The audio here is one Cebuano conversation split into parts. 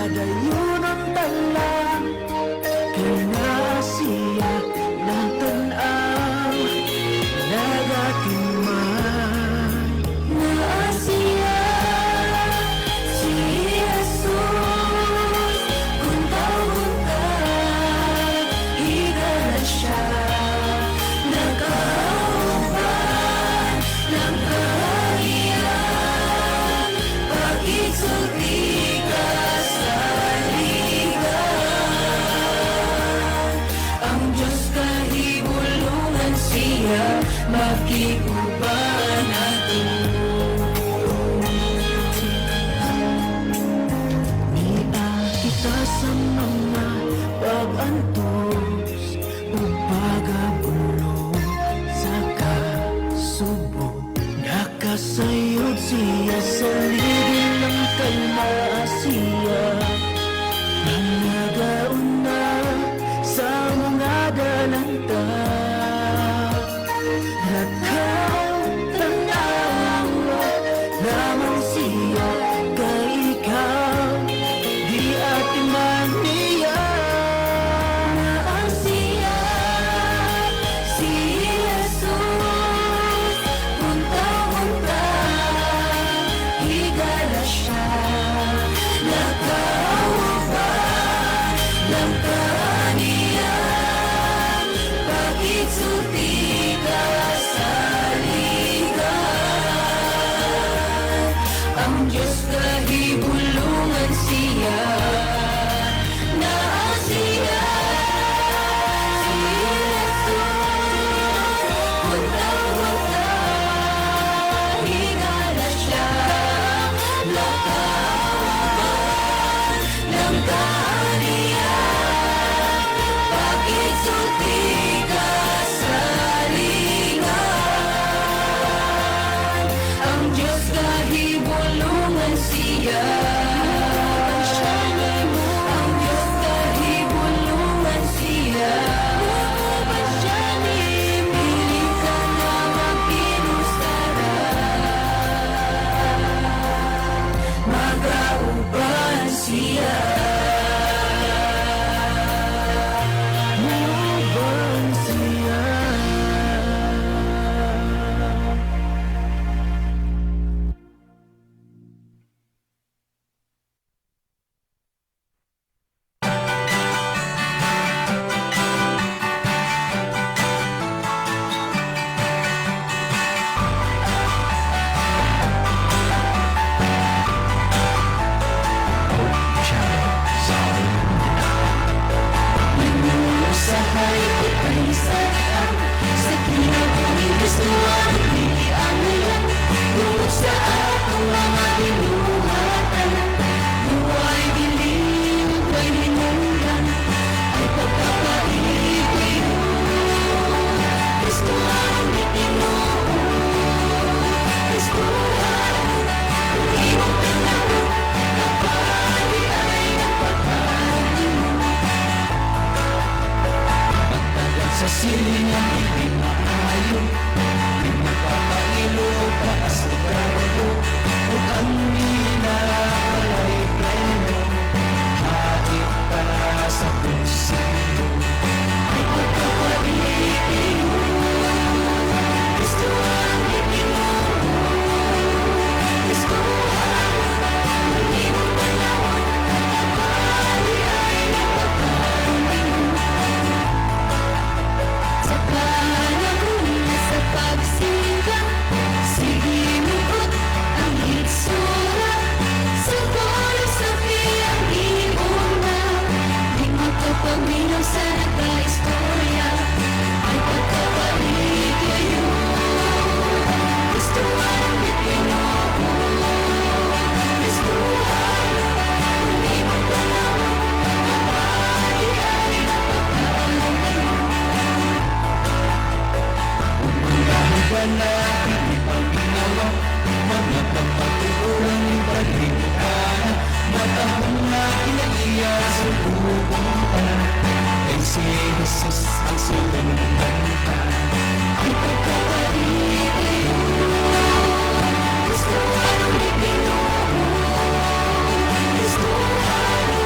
Padayunon ta lang kay naa siya nagtan-aw, nagatimay. Naa siya, si Jesus. Kung tawgon ta, higala siya. Nakauban lang kaniya. Pag-igsulti kasaligan. Ang Diyos kahibulungan siya, makig-uban nato. Niagi ta sa mga pag-antos ug pagabulo sa kasubo. Nakasayod siya sa ligid lang kay naa siya nga nagauna sa mga dalanta. Lakaw, tanawa lamang siya kay ikaw giatiman niya. Naa siya, si Jesus. Kung tawgon ta, higala siya. Nakauban lang kaniya. Pag-igsulti kasaligan. Ang Diyos kahibulungan siya. Naa siya, si Jesus. Kung tawgon ta, higala siya. Nakauban lang kaniya. Pag-igsulti kasaligan. Ang Diyos kahibulungan siya. Ang Diyos kahibulungan siya. Dili ka na magpinusara. Magauban siya. Muuban siya. Usahay sa kinabuhi, Kristo ang giangayan. Tungod sa atong mga binuhatan, buhay dili way hinungdan, ay pagkapaibig. Kristo ang Ginoo, Kristo ang imong tanawon, kapali ay nagpakalingon. Pagtagal sa silingan, hindi maayo. Di magpapailo, taas o grado. Ug ang mina walay preno, hait pa sa kung sino. Ay pagkapaibig mo, Kristo ang Ginoo, Kristo ang imong tanawon, kapali ay nagpakalingon. Sa panahon na sa pagsiga, sige mukot ang hitsura. Sa philosophy ang giuna, di makapaminaw sa nagka-istorya. Ay pagkabalik kayo, Kristo ang Ginoo, Kristo ang imong tanawon, kapali ay nagpakalingon. Mga higala, di paminawa. Mga pagpatulang balita, matahong na kinaiya sa lubong tanan. Kay si Jesus ang sulundan ta. Ay pagkabalik kayo, Kristo ang Ginoo, Kristo ang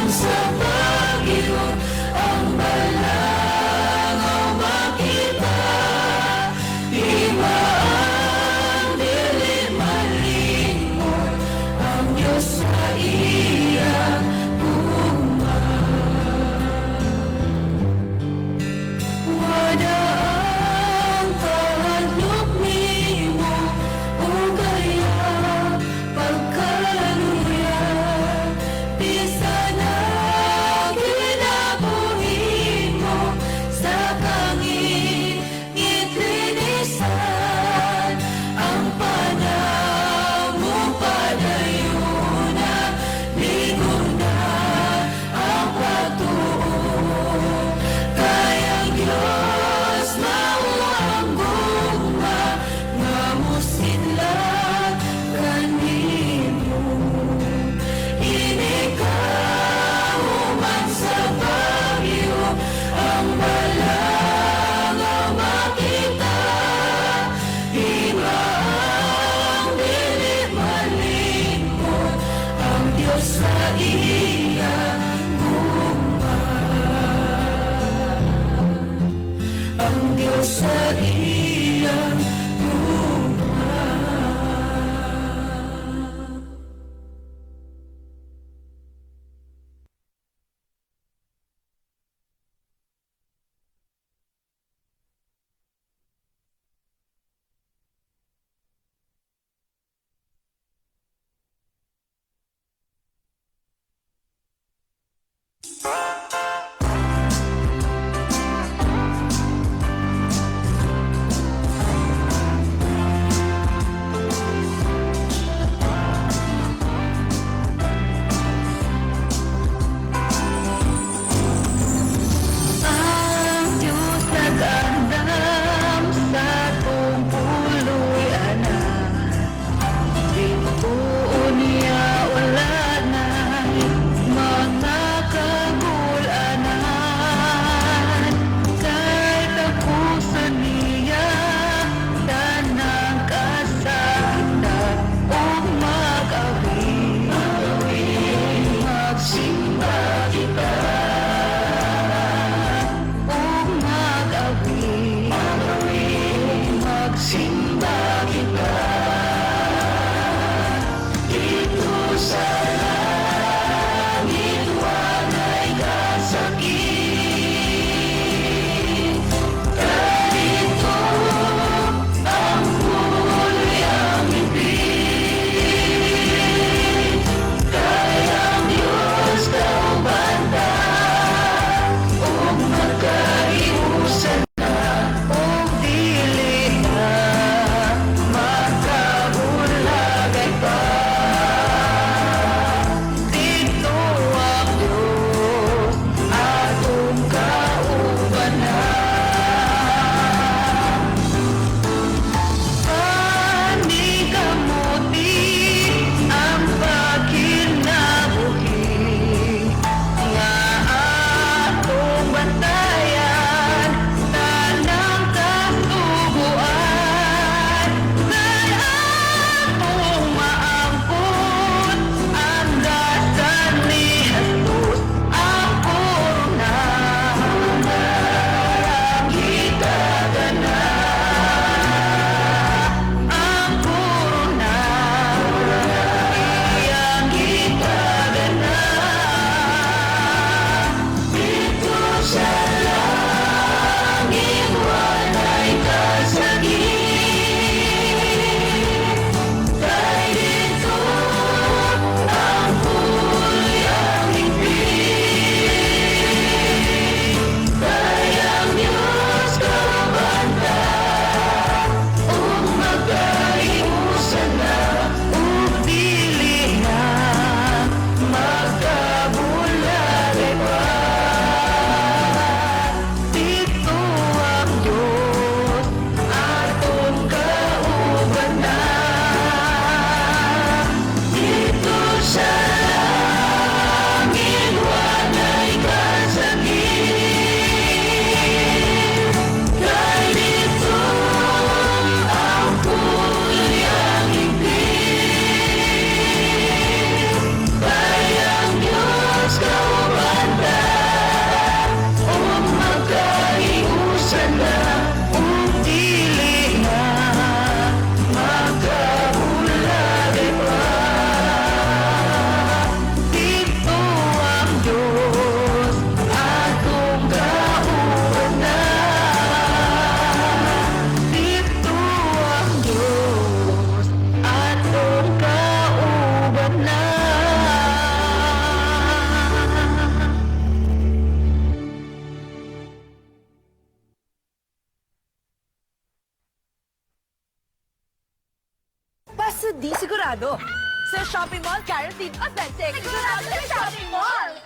Sa bagyo ang balangaw makita. Timaan dili malimot ang Diyos sa iyang gugma. Wada ang kahadlok nimo ug ayaw pagkaluya. Bisan Hindi sigurado. Sa Shopping Mall, guaranteed authentic. Sigurado sa Shopping Mall!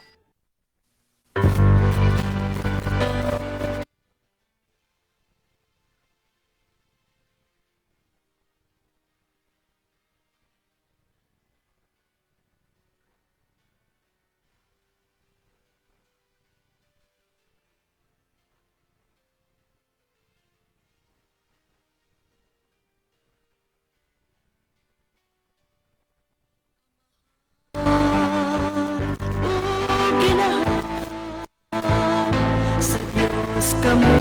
Sa Diyos kamo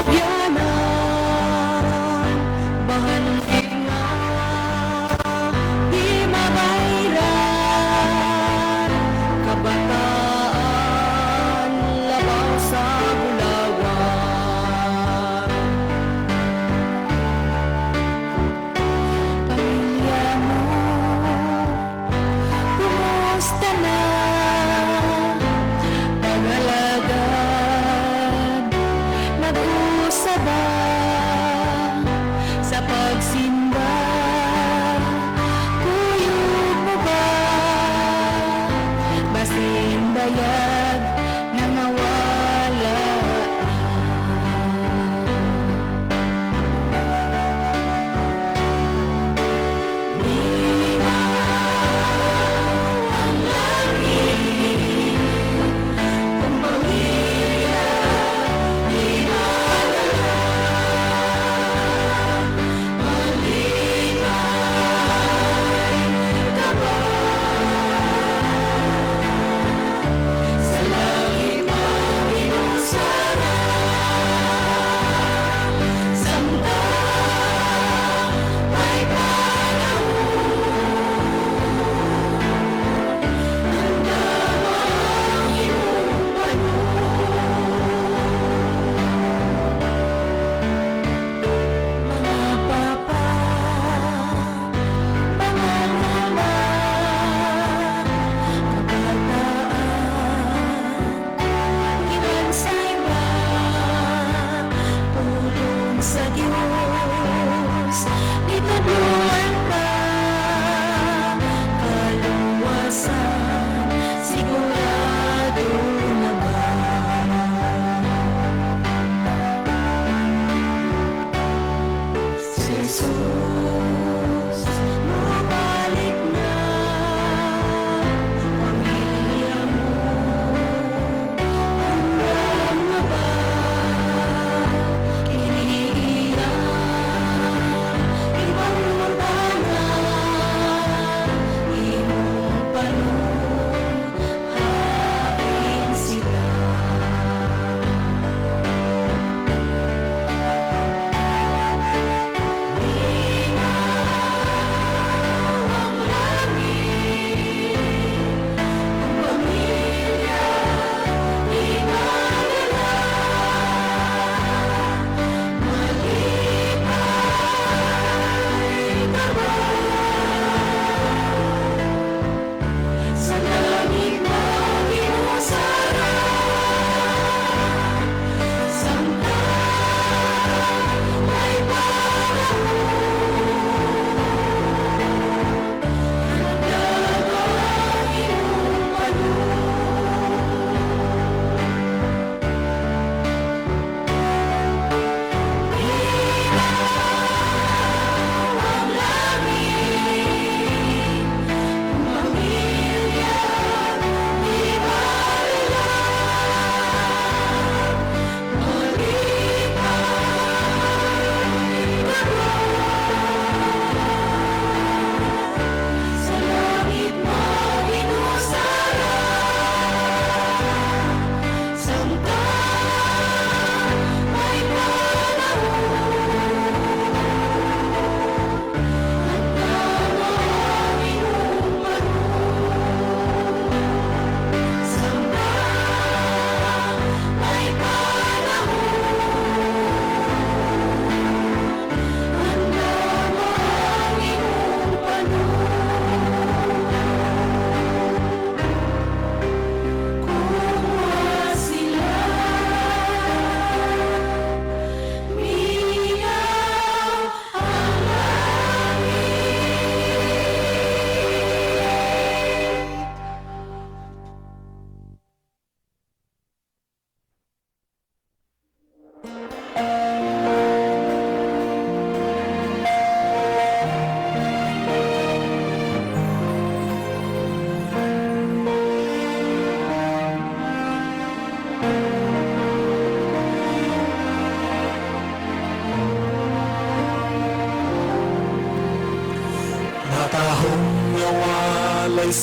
itugyanan, bahaning nga di mabayran, kabataan labaw sa bulawan. Pamilya mo, kumusta na? Pangalagad, nag-usaba sa pagsimba. Kuyog mo ba? Basin bayag na mawala.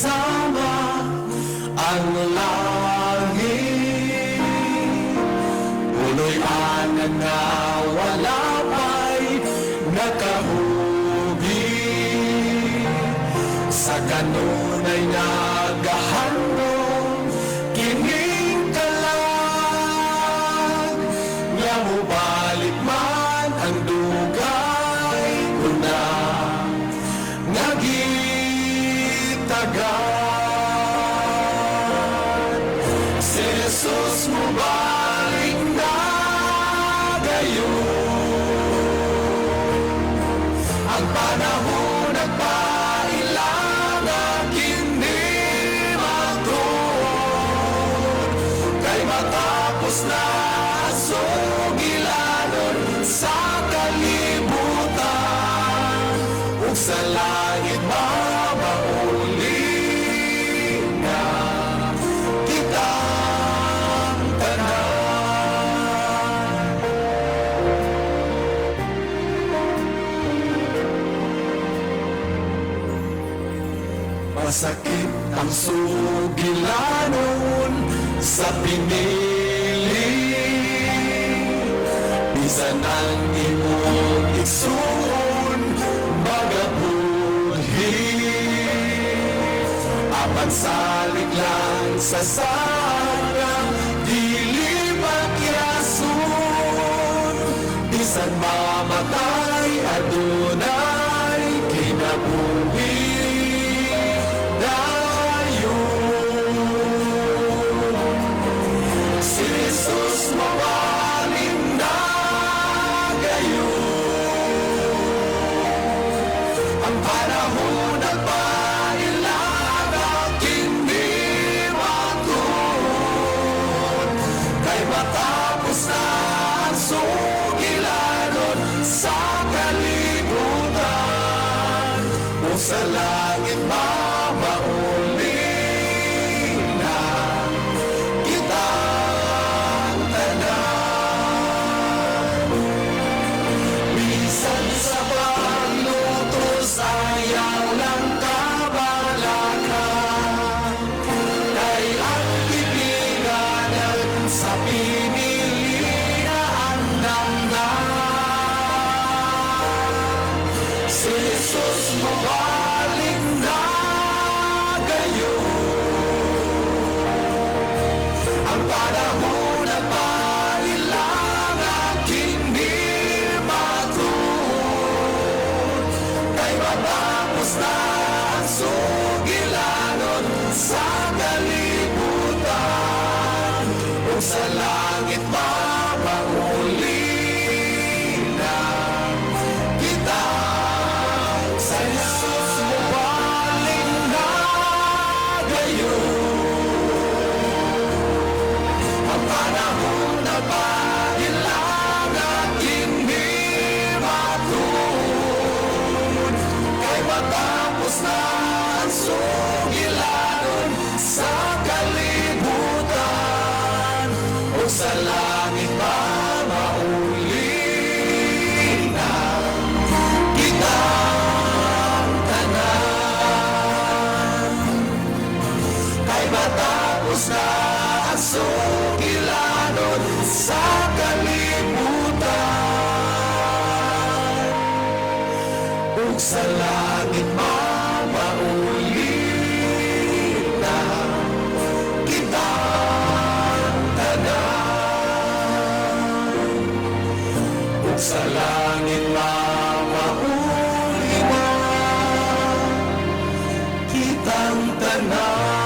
Sama ang langit. Puloy-anan nga wala pa'y nakahugi. Sa kanunay nagahandom kining kalag nga mubalik man ang dugay ko na nga gitagan. Si Jesus mubalik na gayon. Ang panahon nagpailang kini matuod kay matapos na sugilanon sa kalibutan ug sa langit mamauli na kitang tanan. Masakit ang sugilanon sa pinili. Bisan ang imong igsuon magabudhi. Apan salig lang sa saga, dili makyason. Bisan mamatay, adunay kinabuhi dayon. Si Jesus mobalik na gayon. Ang panahon nagpailang kini matuod kay matapos na ang sugilanon sa kalibutan o sa langit mamauli na kitang tanan. Bisan sa paglutos, ayaw lang kabalaka kay ang tipiganan sa pinili na andam na. Si Jesus mobalik na gayon. Ang panahon nagpailang kini matuod kay matapos na ang sugilanon sa kalibutan ug sa langit mamauli na kita. Sa Jesus mobalik na gayon. Ang panahon nagpailang kini matuod kay matapos na ang sugilanon sa kalibutan ug sa langit mamauli na kitang tanan kay matapos na ang sugilanon sa kalibutan ug sa langit mamauli na kitang tanan ug sa langit mamauli na kitang tanan.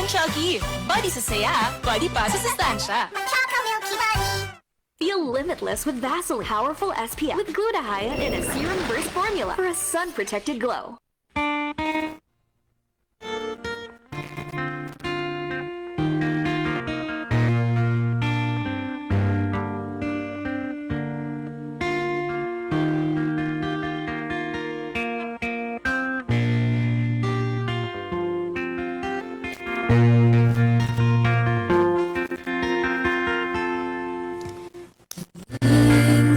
Chucky. Buddy sa saya, buddy pa sa sustansya. Feel limitless with Vaseline. Powerful SPF with glutathione in a serum burst formula for a sun-protected glow.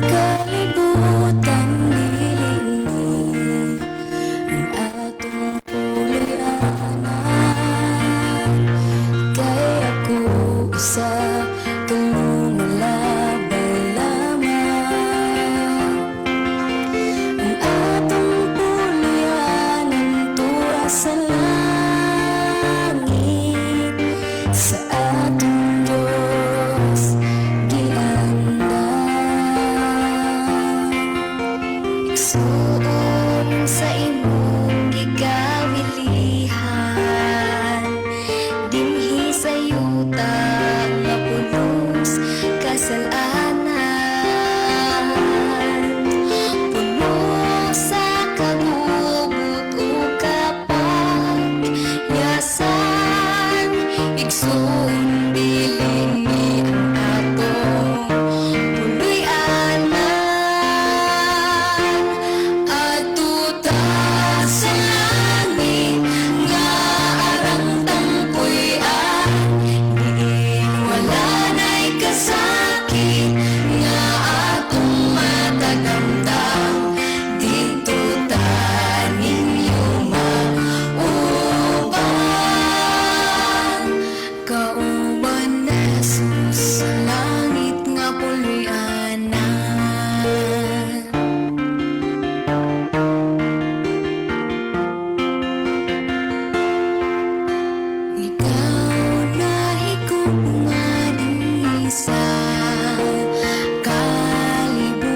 Kalibutan dili ang atong puloy-anan, kay ako usa ka lumalabay lamang. Ang atong puloy-anan tua sa langit, sa atong Diyos giandam. Igsuon sa imong gikawilihan dinhi sa yuta nga pulos kasalanan, puno sa kagubot ug kapakyasan. Igsuon, dili ni ang atong puloy-anan. Adto ta sa langit nga arang tangpuy-an, diin wala na'y kasakit nga atong matagamtam. Didto ta ninyo mauban, kauban ni Jesus sa langit nga puloy-anan. Ikaw nahigop nga dinhi sa kalibutan,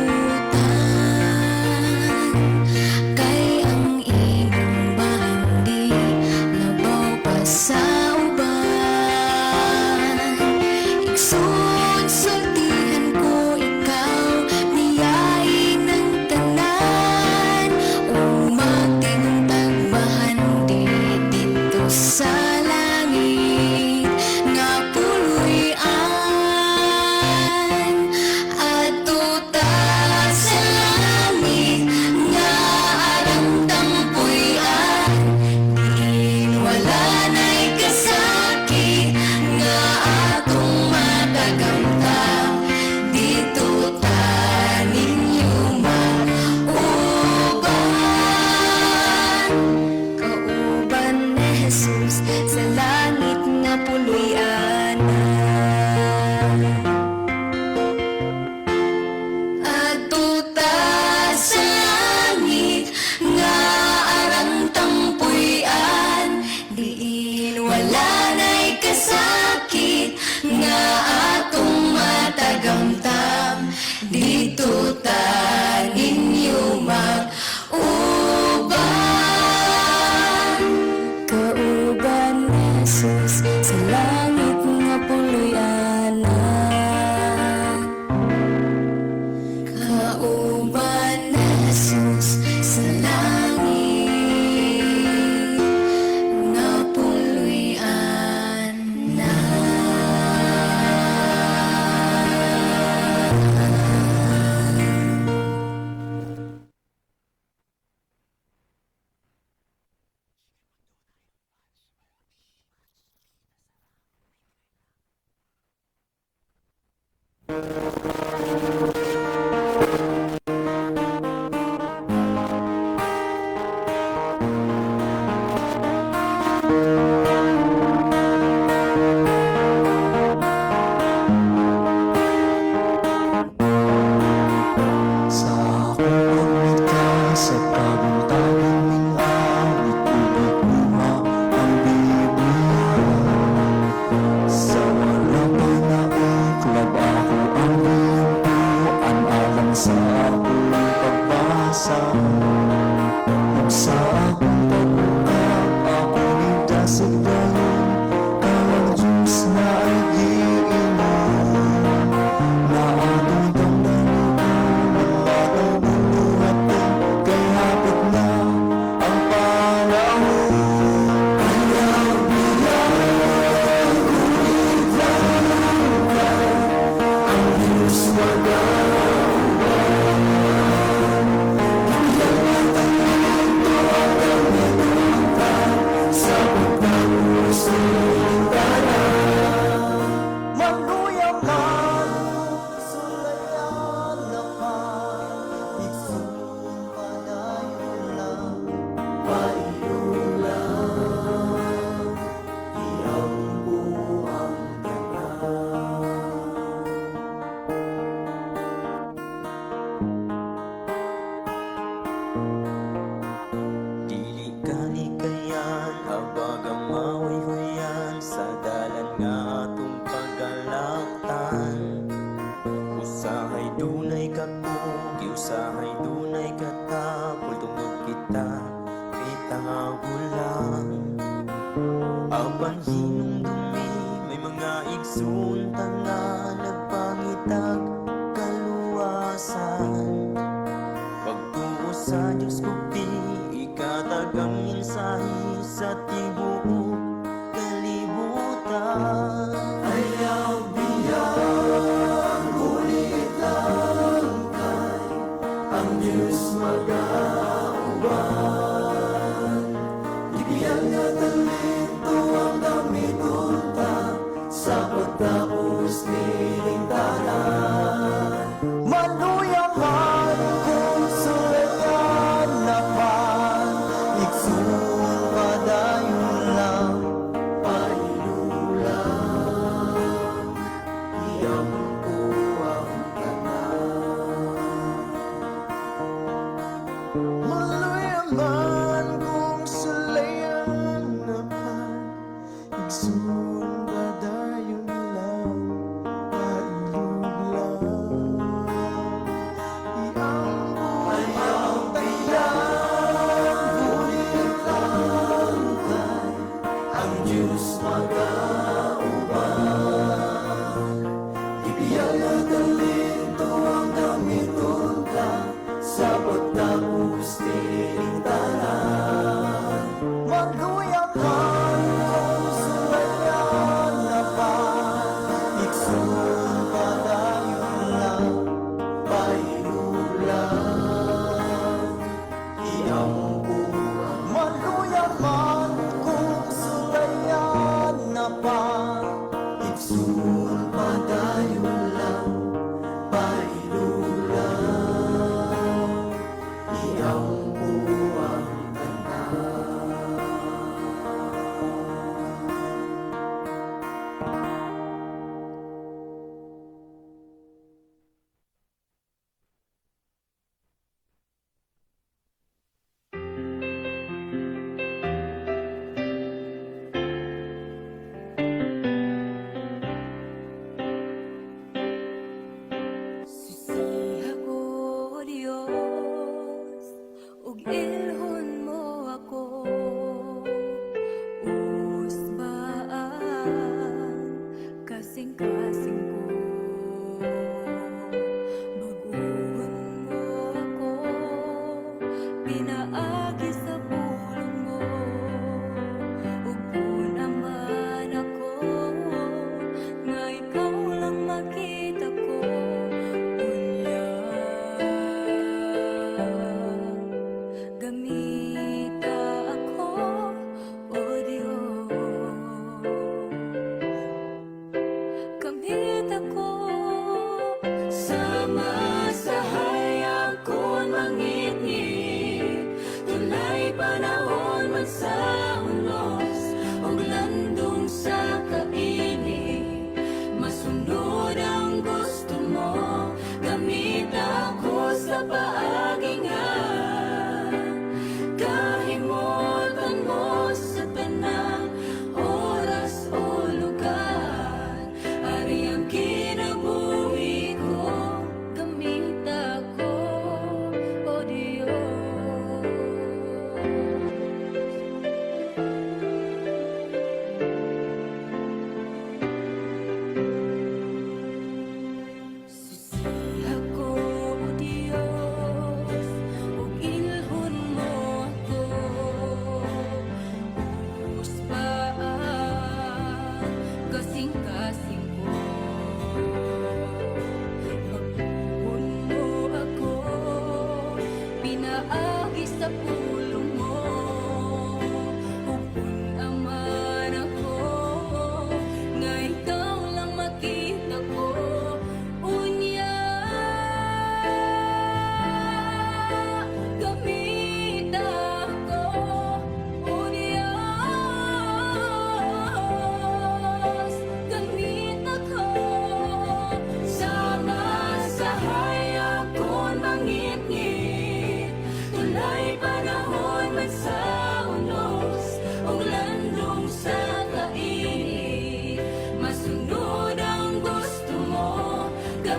kay ang imong bahandi labaw pa sa uban. Igsoon, sultihan ko ikaw niyain ng tanan, ug magtinguntag bahandi didto sa langit nga puloy-an. Adto ta sa langit nga arang tangpuy-an, diin wala na'y kasakit nga atong matagamtam. Didto ta ninyo mauban, kauban ni Jesus sa langit nga puloy-anan. Adto ta sa langit nga arang tangpuy-an, diin wala na'y kasakit nga atong matagamtam. Didto ta ninyo mauban, kauban ni Jesus sa langit nga puloy-anan. Kauban ni Jesus sa langit nga puloy-anan. Sa akong paglikha sa kabuntagon ning awit, ug ang Biblia. Sa wala pa naiklab ako ang gintuan alang sa akong pagbasa. Ug sa akong pag-ungkab ako nidasig dayon. Diyos magauban. Gibiyan nga talento ang gamiton ta sa pagtapos ning tanan. Maluya man kung sulayan na pa, igsoon padayon lang, pailog lang, iampo ang tanan. Dili kalikayan, habag ang maoy huyan sa dalan nga atong pagalaktan. Usahay dunay kakugi, usahay dunay katapol, tungod kita bitaw lang. Apan hinumdumi, may mga igsoon ta nga nagpangitag kaluwasan. Pagtuo sa Diyos kupi, ikatag ang mensahe sa tibuok kalibutan. Ayaw biyang bulit lang kay ang Diyos magauban. Gibiyan nga talento ang gamiton ta sa pagtapos ning tanan. Maluya man kung sulayan na pa, igsoon padayon lang, pailog lang, iampo ang tanan. Maluya man kung sulayan na pa, igsoon padayon lang, pailog lang, iampo ang tanan. Bulit lang kay ang Diyos magauban. Gibiyan nga talento ang gamiton ta sa pagtapos ning tanan. Maluya man kung sulayan na pa, igsoon padayon lang, pailog lang, iampo ang. Maluya man kung sulayan na pa, igsoon padayon lang, pailog lang, iampo ang tanan. Susiha ko, Diyos, ug ilhon mo ako. Usbaan kasing-kasing ko. Bag-ohon mo ako, pinaagi sa pulong mo. Ug naman ako, nga ikaw lang makita ko. Unya, gamita ako, O Diyos. Gamit ako. Sama sa hayag kon mangitngit, tulay panahon man sa unos ug landong sa kainit, masunod ang gusto mo. Gamit ako sa paagi nga kahimutan mo sa tanang oras o lugar. Ari ang kinabuhi ko, gamit ako, O Diyos. Susiha ko, O Diyos.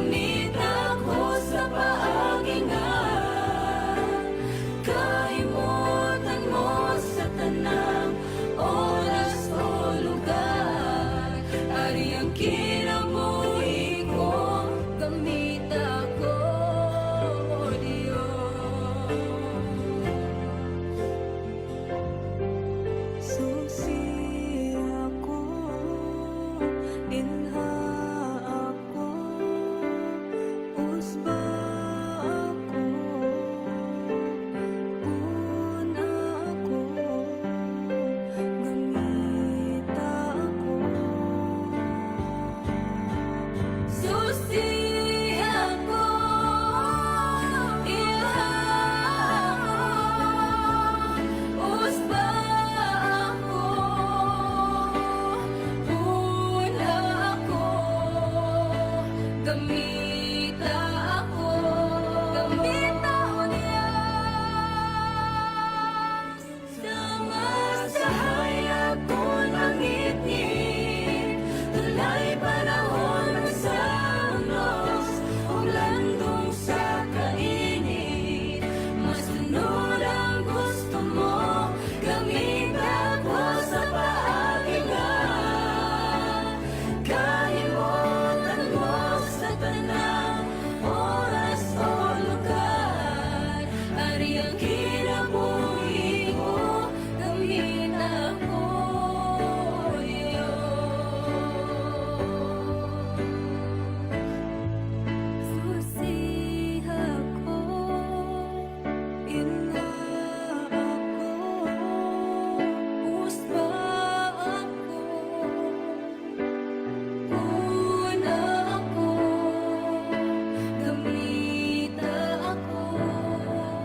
Gamit ako sa paagi nga kahimutan mo sa tanang oras o lugar. Ari ang kinabuhi ko, gamit ako, O Diyos. Susi ako, ilha ako, usba ako, pun-a ako, gamita ako. Susi ako, ilha ako, usba ako, pun-a ako, gamita ako, gamita, O Diyos. Sama sa hayag ko nangitngit, tulay panahon sa unos, ug landong sa kainit. Masunod ang gusto mo, gamit ako sa paagi nga kahimutan mo sa tanang oras o lugar. Ari ang kinabuhi ko, gamit ako, Diyos. Susi ako, ilha ako, usba ako, Pun-a ako, gamita ako,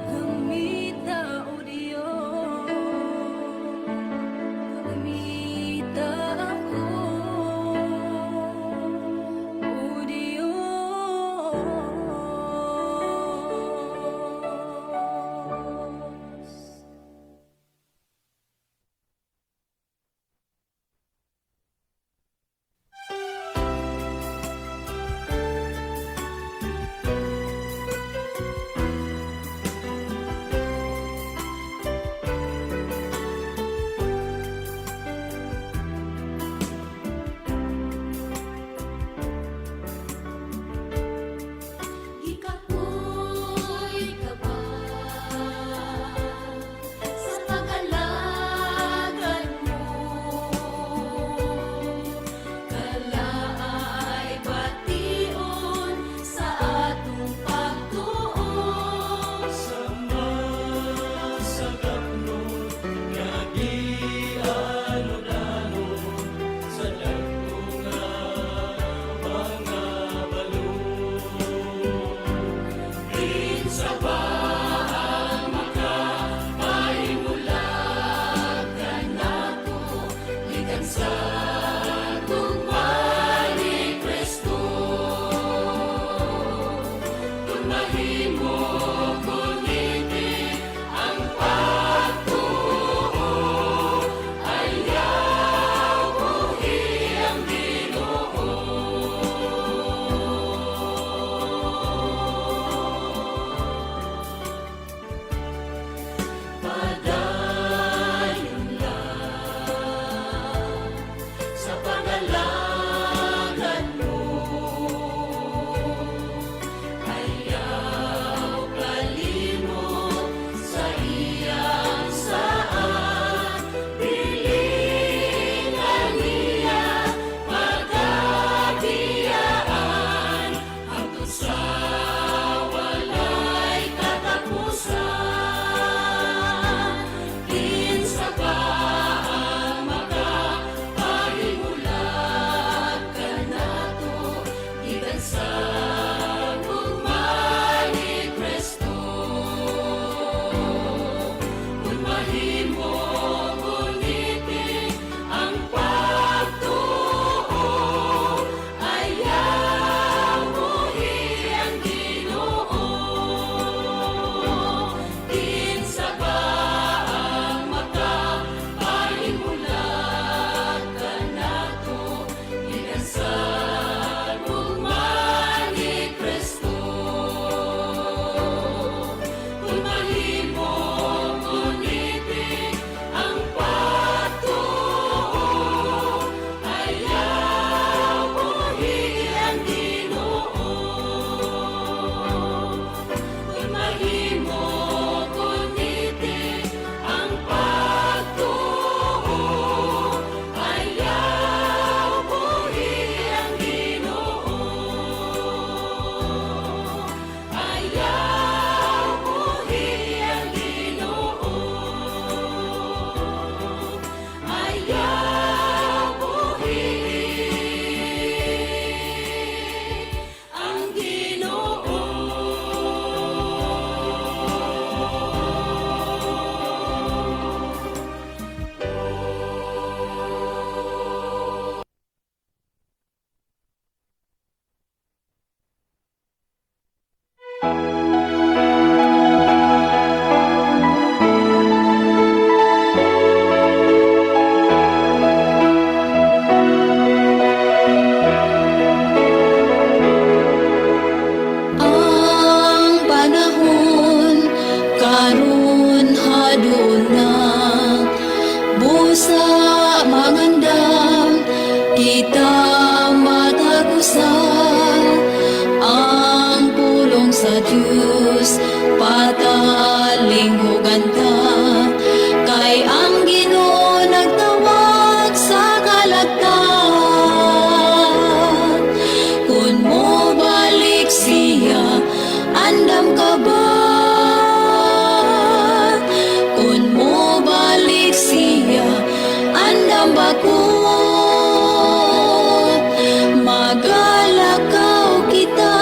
gamita, O Diyos, gamita ako, O Diyos. Gikapoy ka ba sa pag-alagad mo? Kalaay bation sa atong pagtuo. Sama sa gapnon nga gianod-anod sa dagko nga mga balon. Kinsa ba ang makapahimulag kanato gikan sa gugma ni Kristo? Kung mahimo gunitin ang pagtuo, ayaw buhi ang Ginoo. Padayon lang sa pag-alagad mo, ayaw kalipay. Sa Dios, patalinghugan ta, kay ang Ginoo nagtawag sa kalagtan. Kung mo balik siya, andam ka ba? Kung mo balik siya, andam ba ko? Magalakaw kita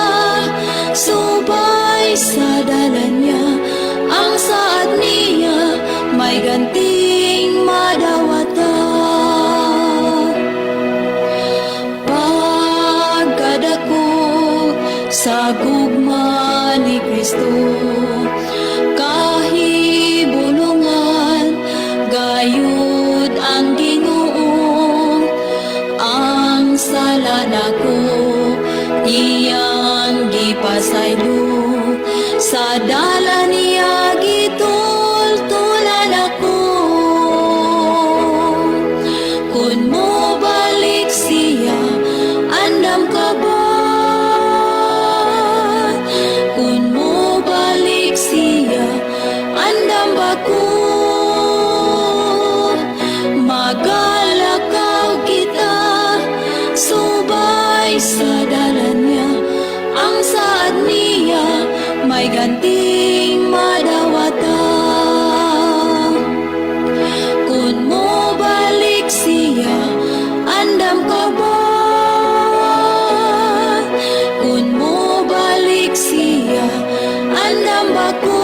subay sa dalan niya. Ang saad niya may ganting madawatan. Pagkadako sa gugma ni Kristo, kahibulungan gayud ang Ginoo. Ang sala nako iyang gipasaylo, sa dalan niya gitultulan ako. Kung mo balik siya, andam ka ba? Kung mo balik siya, andam ba ko? Magalakaw kita subay sa dalan niya. Ang saad niya may ganting madawatan. Kung mo balik siya, andam ka ba? Kung mo balik siya, andam ba ko?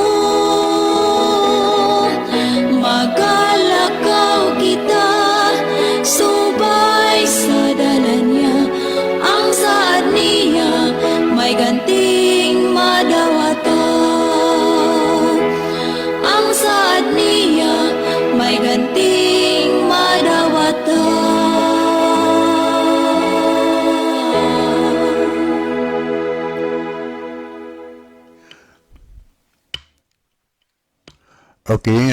Magalakaw kita subay sa dalan niya. Ang saad niya may ganting madawatan. Ang saad niya may ganting madawatan. Okay,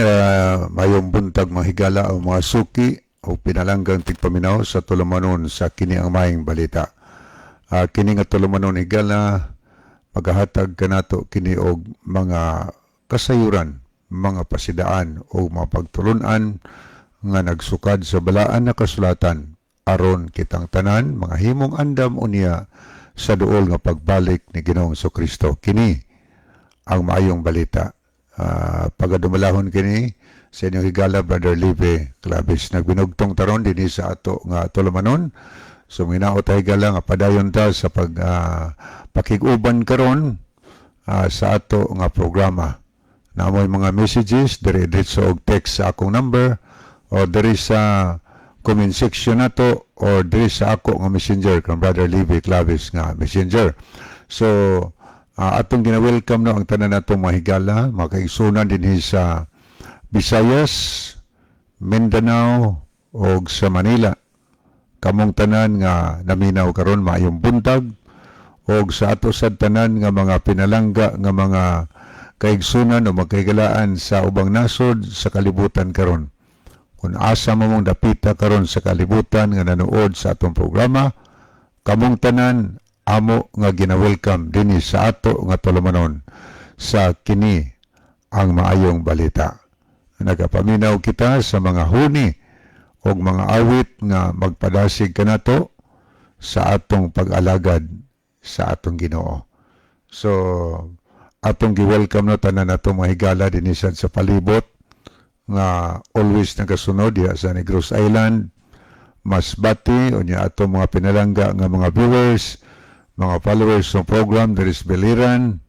mayong buntag, mga higala o mga suki o pinalanggang tigpaminaw sa tulumanon sa kini ang maayong balita. Kini nga tulumanon, higala, magahatag kanato kini og mga kasayuran, mga pasidaan o mga pagtulunan nga nagsukad sa balaan na kasulatan aron kitang tanan mga himong andam unya sa duol nga pagbalik ni Ginoong Kristo. Kini ang maayong balita. Pagadumalahon kini sa inyong higala, Brother Live Clavis. Nagbinugtong taron dinhi sa ato nga tulumanon. So minaot ta, higala, nga padayon ta sa pag pakig-uban karon sa ato nga programa. Namoy mga messages dire diretso og text sa akong number o diri sa comment section nato or diri sa ako nga messenger kang Brother Live Clavis nga messenger. So atong gina-welcome no ang tanan natong mga higala, mga kaigsunan dinhi sa Visayas, Mindanao ug sa Manila. Kamong tanan nga naminaw karon, maayong buntag, og sa ato sad tanan nga mga pinalangga nga mga kaigsunan o magkahigalaan sa ubang nasod sa kalibutan karon. Kung asa mo mong dapita karon sa kalibutan nga nanood sa atong programa, kamong tanan amo nga gina-welcome dinhi sa ato nga tulumanon sa kini ang maayong balita. Nagapaminaw kita sa mga huni og mga awit nga magpadasig kanato sa atong pag-alagad sa atong Ginoo. So atong gi-welcome no tanan nato mga higala dinhi sad sa palibot nga always nagasunod diha sa Negros Island, Masbate, unya atong mga pinalangga nga mga viewers, mga followers ng program diri sa Biliran.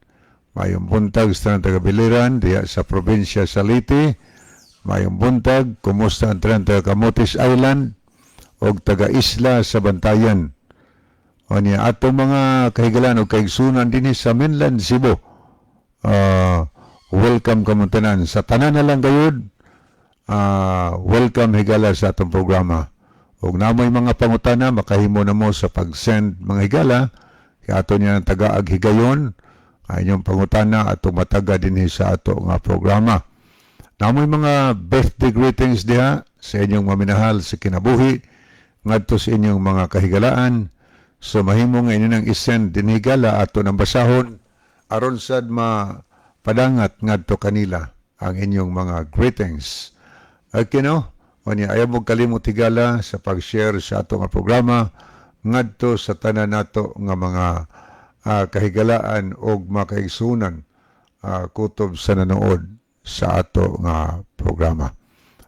Mayong buntag sa tanan taga Biliran diha sa probinsya sa Leyte. Mayong buntag, kumusta ang tanan taga Camotes Island og taga isla sa Bantayan? Unya atong mga kahigalan o kaigsunan dinhi sa mainland Cebu. Welcome kamong tanan. Sa tanan na lang gayud, welcome, higala, sa atong programa. Ug namoy mga pangutana, makahimo na mo sa pag-send, mga higala, kay ato niya ng tagaag higayon ang inyong pangutana atong mataga dinhi sa ato nga programa. Namoy mga birthday greetings diha sa inyong maminahal sa kinabuhi ngadto sa inyong mga kahigalaan. So mahimo nga inyo nang isend dinhi, higala, ato nang basahon. Aron sad mapadangat ngadto kanila ang inyong mga greetings. Okay, no? Unya, ayaw mo kalimot, higala, sa pag-share sa ato nga programa ngadto sa tanan nato nga mga kahigalaan og makaigsunan kutob sa nanood sa ato nga programa.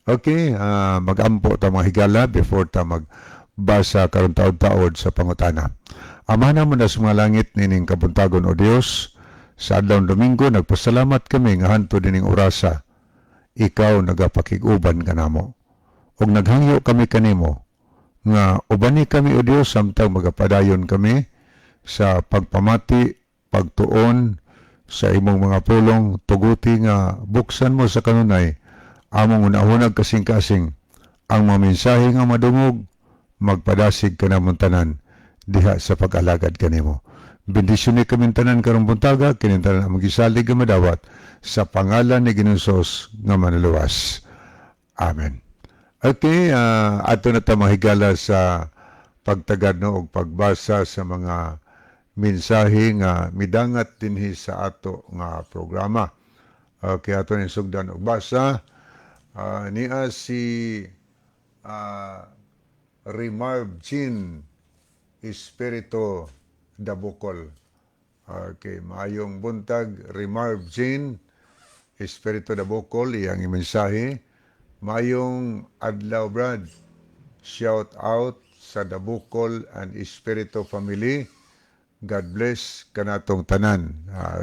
Okay, mag-ampo ta, mga higala, before ta magbasa karon taod-taod sa pangutana. Ama namo na sa mga langit, nining kabuntagon, O Dios, sa adlaw Domingo, nagpasalamat kami nga hantod dining orasa ikaw nagapakig-uban kanamo. Ug naghangyo kami kanimo nga ubani kami, O Dios, samtang magapadayon kami sa pagpamati, pagtuon sa imong mga pulong, tuguti nga buksan mo sa kanunay among unahunag kasing-kasing ang mga mensahe nga madungog magpadasig kanamong tanan diha sa pag-alagad kanimo. Bendisyon ni kami tanan karong buntaga, kining tanan among gisalig nga madawat sa pangalan ni Ginoong Hesus nga manluluwas. Amen. Okay, ato na ta, mga higala, sa pagtagad, no, og pagbasa sa mga mensahe nga midangat dinhi sa ato nga programa. Okay, ato ni sugdan og basa. Niya si Remarv Jean Espiritu Dabukol. Okay, maayong buntag, Remarv Jean Espiritu Dabukol, iyang mensahe. Maayong adlaw, Brad. Shout out sa Dabukol and Espiritu family. God bless kanatong tanan.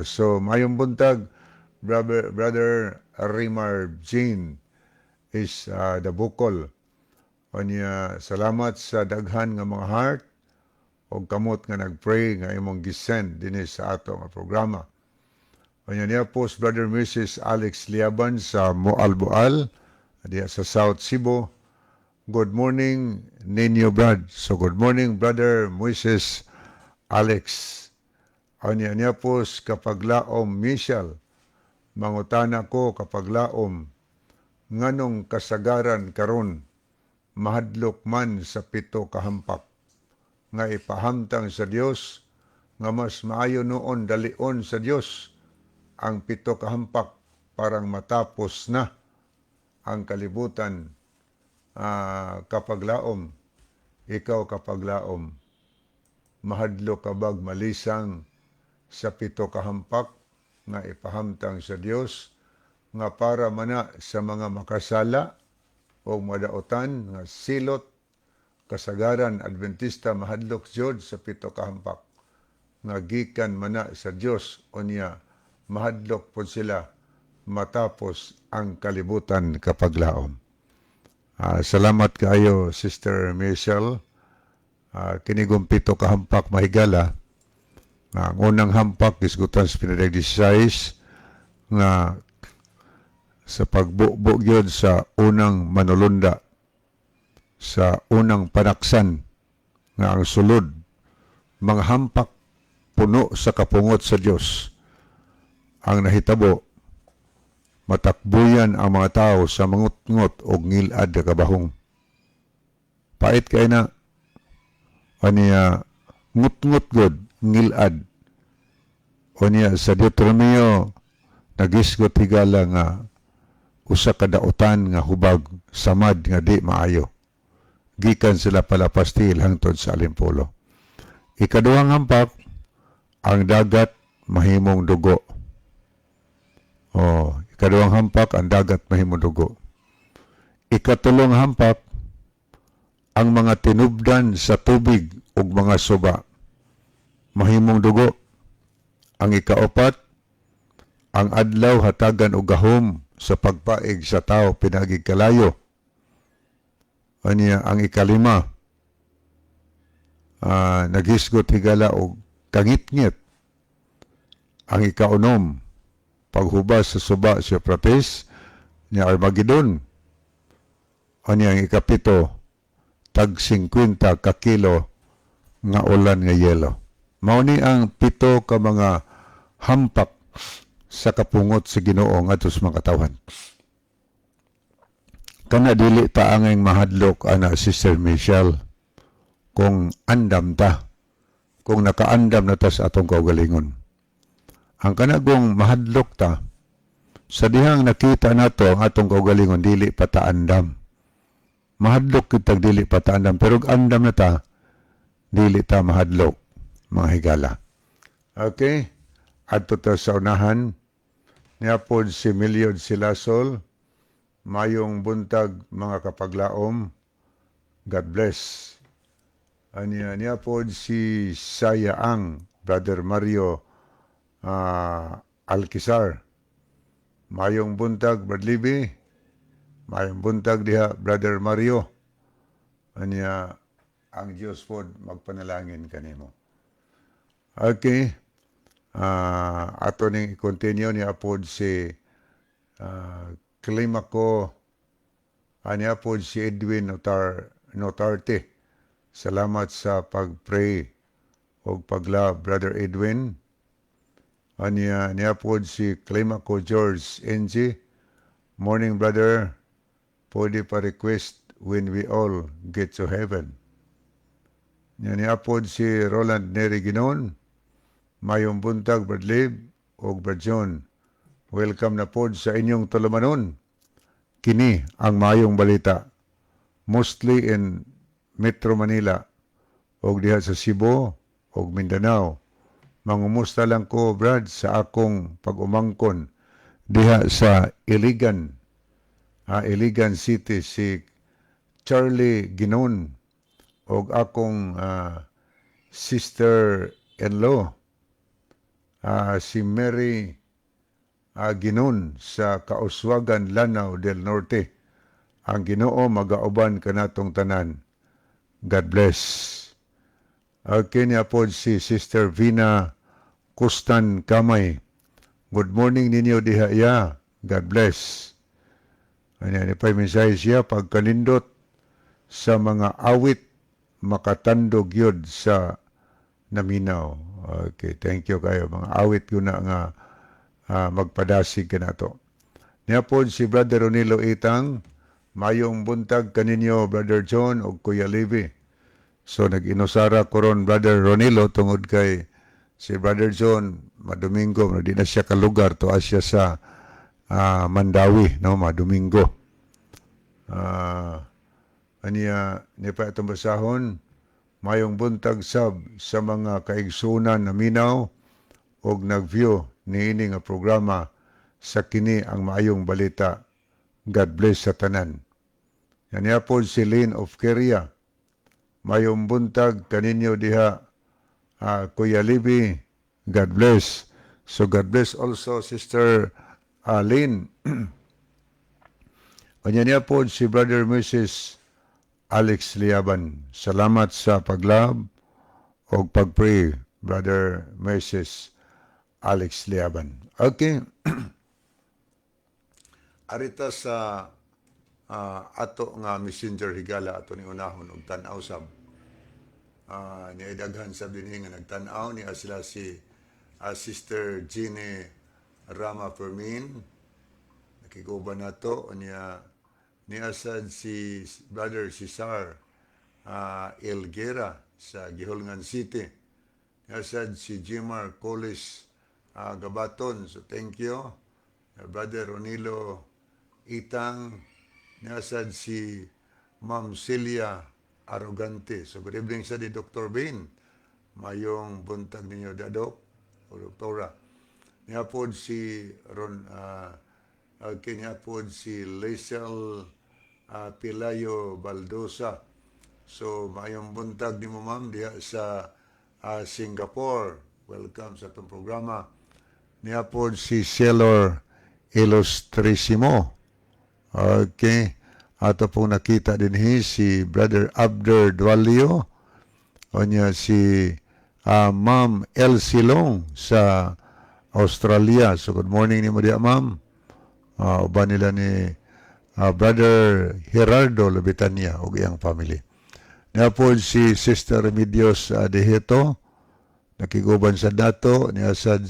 So maayong buntag, brother Rimar Jean is Dabukol. Unya, salamat sa daghan nga mga heart o kamot nga nagpray nga imong gisend dinhi sa ato nga programa. Unya niya po si Brother Mrs. Alex Liaban sa Moalboal diha sa South Cebu. Good morning ninyo, Brad. So good morning, Brother Moises Alex. Unya niya po kapaglaom Michelle. Mangutana ko, kapaglaom, nganong kasagaran karon mahadlok man sa pito kahampak nga ipahamtang sa Dios, nga mas maayo noon dalion sa Dios ang pito kahampak parang matapos na ang kalibutan? Kapaglaom, ikaw, kapaglaom, mahadlok ka bag malisang sa pito kahampak nga ipahamtang sa Dios nga para mana sa mga makasala o madaotan nga silot? Kasagaran Adventista mahadlok jud sa pito kahampak nga gikan mana sa Dios, unya mahadlok pod sila matapos ang kalibutan, kapaglaom? Salamat kaayo, Sister Michelle. Kinigong pito kahampak, mahigala. Ang unang hampak gisgutan sa pinadayag 16 nga sa pagbubo gyud sa unang manulunda, sa unang panaksan nga ang sulod mga hampak puno sa kapungot sa Dios. Ang nahitabo, matakbuyan ang mga tao sa mangutngot og ngilad nga kabahong. Pait kay na aniya, ngutngot god, ngilad. Unya sa Deuteronomio nagisgot, higala, nga usa ka dautan nga hubag, samad nga di maayo gikan sila palapastil hangtod sa Alimpulo. Ikaduhang hampak, ang dagat mahimong dugo. Oh, ikaduhang hampak, ang dagat mahimong dugo. Ikatulong hampak, ang mga tinubdan sa tubig ug mga suba mahimong dugo. Ang ikaapat, ang adlaw hatagan og gahom sa pagpaig sa tao pinaagig kalayo. Anya ang ikalima, naghisgot, higala, og kangitngit. Ang ikaunom, paghubas sa suba sa Euphrates ni Armageddon. Anya ang ikapito, tag 50 ka kilo nga ulan nga yelo. Mao ni ang pito ka mga hampak sa kapungot sa Ginoo ngadto sa mga katawhan. Kana dili ta angay mahadlok ana, Sister Michelle, kung andam ta, kung nakaandam na ta sa atong kaugalingon. Ang kanagong mahadlok ta, sa dihang nakita nato ang atong kaugalingon dili pa ta andam. Mahadlok kitag dili pa ta andam, pero og andam na ta, dili ta mahadlok, mga higala. Okay? Adto ta sa unahan, niya pod si Milyod Silasol, mayong buntag, mga kapaglaom, God bless. Anya niya pod si Sayaang, Brother Mario Alquizar. Mayong buntag, Brad Libby. Mayong buntag diha, Brother Mario. Anya, ang Diyos pod magpanalangin kanimo. Okay. Ato ning i-continue, niya pod si Climaco, anya pod si Edwin Notarte. Salamat sa pag-pray o pag-love, Brother Edwin. Anya niya pod si Climaco George NG. "Morning, brother. Pwede pa request 'When We All Get to Heaven'." Nya niya pod si Roland Neri Ginon. "Mayong buntag, Brad Lib og Brad John. Welcome na pod sa inyong tulumanon. Kini ang mayong balita. Mostly in Metro Manila og diha sa Cebu og Mindanao. Mangumusta lang ko, Brad, sa akong pag-umangkon diha sa Iligan, Iligan City, si Charlie Ginon og akong sister-in-law, si Mary Ginon sa Kauswagan, Lanao del Norte. Ang Ginoo magauban kanatong tanan. God bless." Okay, niya po si Sister Vina Kustan Kamay. "Good morning ninyo diha ya. God bless." Ano ni pa mensahe siya, "Pagkanindot sa mga awit, makatandog yun sa naminaw." Okay, thank you kayo. Mga awit yun na nga magpadasig kanato. Niya po si Brother Ronilo Itang. "Mayong buntag kaninyo, Brother John o Kuya Levi." So nag-inusara ko ron, Brother Ronilo, tungod kay si Brother John madomingo, no, di na siya kalugar to siya sa Mandawi, no, madomingo. Aniya ni pa itong basahon, "Mayong buntag sab sa mga kaigsunan na minaw og nag-view niini nga programa sa kini ang maayong balita. God bless sa tanan." Yan po si Lynn of Korea. "Mayong buntag kaninyo diha, Kuya Libby. God bless." So God bless also, Sister Lynn. Kanya niya po si Brother Mrs. Alex Liaban. "Salamat sa pag-love o pag-pray, Brother Mrs. Alex Liaban." Okay. Arita sa ato nga messenger, higala, ato ni unahon og tan-aw sab. Ni daghan sab dinhi nga nagtan-aw. Niya sila si Sister Jeannie Rama Fermin, nakiguban nato niya. Niya sad si Brother Cesar Elguera sa Guihulngan City. Niya sad si Jimar Colis Gabaton, so thank you. Brother Ronilo Itang. Niya sad si Ma'am Celia Arrogante. So good evening sa di Dr. Bain. Mayong buntag ninyo, Dadok o Doktora. Niya pod si Ron okay, niya pod si Liesel Pilayo Baldosa. So mayong buntag nimo, ma'am, diha sa Singapore. Welcome sa atong programa. Niya pod si Sailor Illustrissimo. Okay. Ato pong nakita din si Brother Abder Dualio. O niya si Ma'am Elsie Long sa Australia. So good morning nimo diya, ma'am. Uban nila ni Brother Gerardo Lubitania ug iyang family. Niya po si Sister Remedios Deheto, nakiguban sa dato niya sa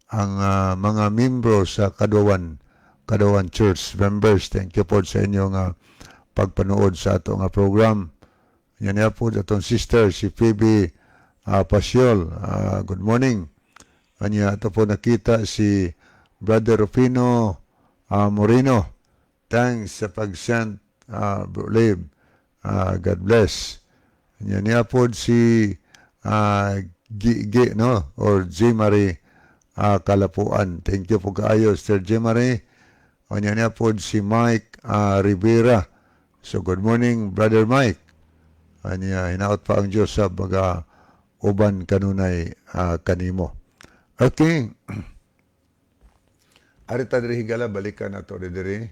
ang mga membro sa Kaduawan Church members. Thank you po sa inyong pagpanood sa ato nga program. Yan niya po atong sister si Phoebe Pasiol. Good morning. Anya ato po nakita si Brother Rufino Moreno. Thanks sa pag-send, Bro Lib. God bless. Anya niya po si G, no, or J. Marie Kalapuan. Thank you po kaayo, Sir J. Marie. Anya niya po si Mike Rivera. So good morning, Brother Mike. Anya hinaot pa ang Diyos sa baga uban kanunay kanimo. Okay. Arita diri higala, balikan nato diri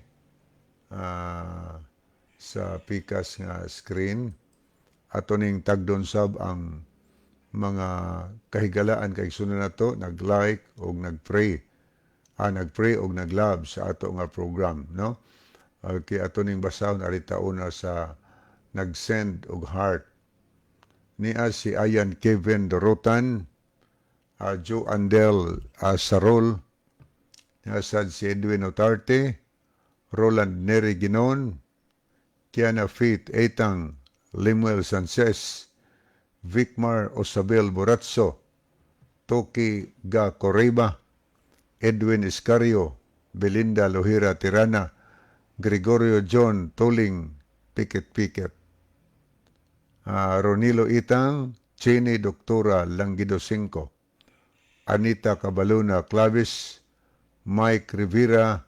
sa pikas nga screen. Ato ning tagdon sab ang mga kahigalaan kay sunod nato nag-like og nag-pray. Nag-pray og nag-love sa ato nga program, no? Okay, ato ning basahon arita una sa nag-send og heart. Niya si Ayan Kevin Dorotan, Joe Andel Sarol, niya sad si Edwin Otarte, Roland Neri Ginon, Kiana Faith Etang, Lemuel Sanchez, Vicmar Osabel Boratso, Toki Ga Coreba, Edwin Iscario, Belinda Lohira Tirana, Gregorio John Toling Piket Piket, Ronilo Itang, Chene Doktora Langido Cinco, Anita Cabaluna Clavis, Mike Rivera,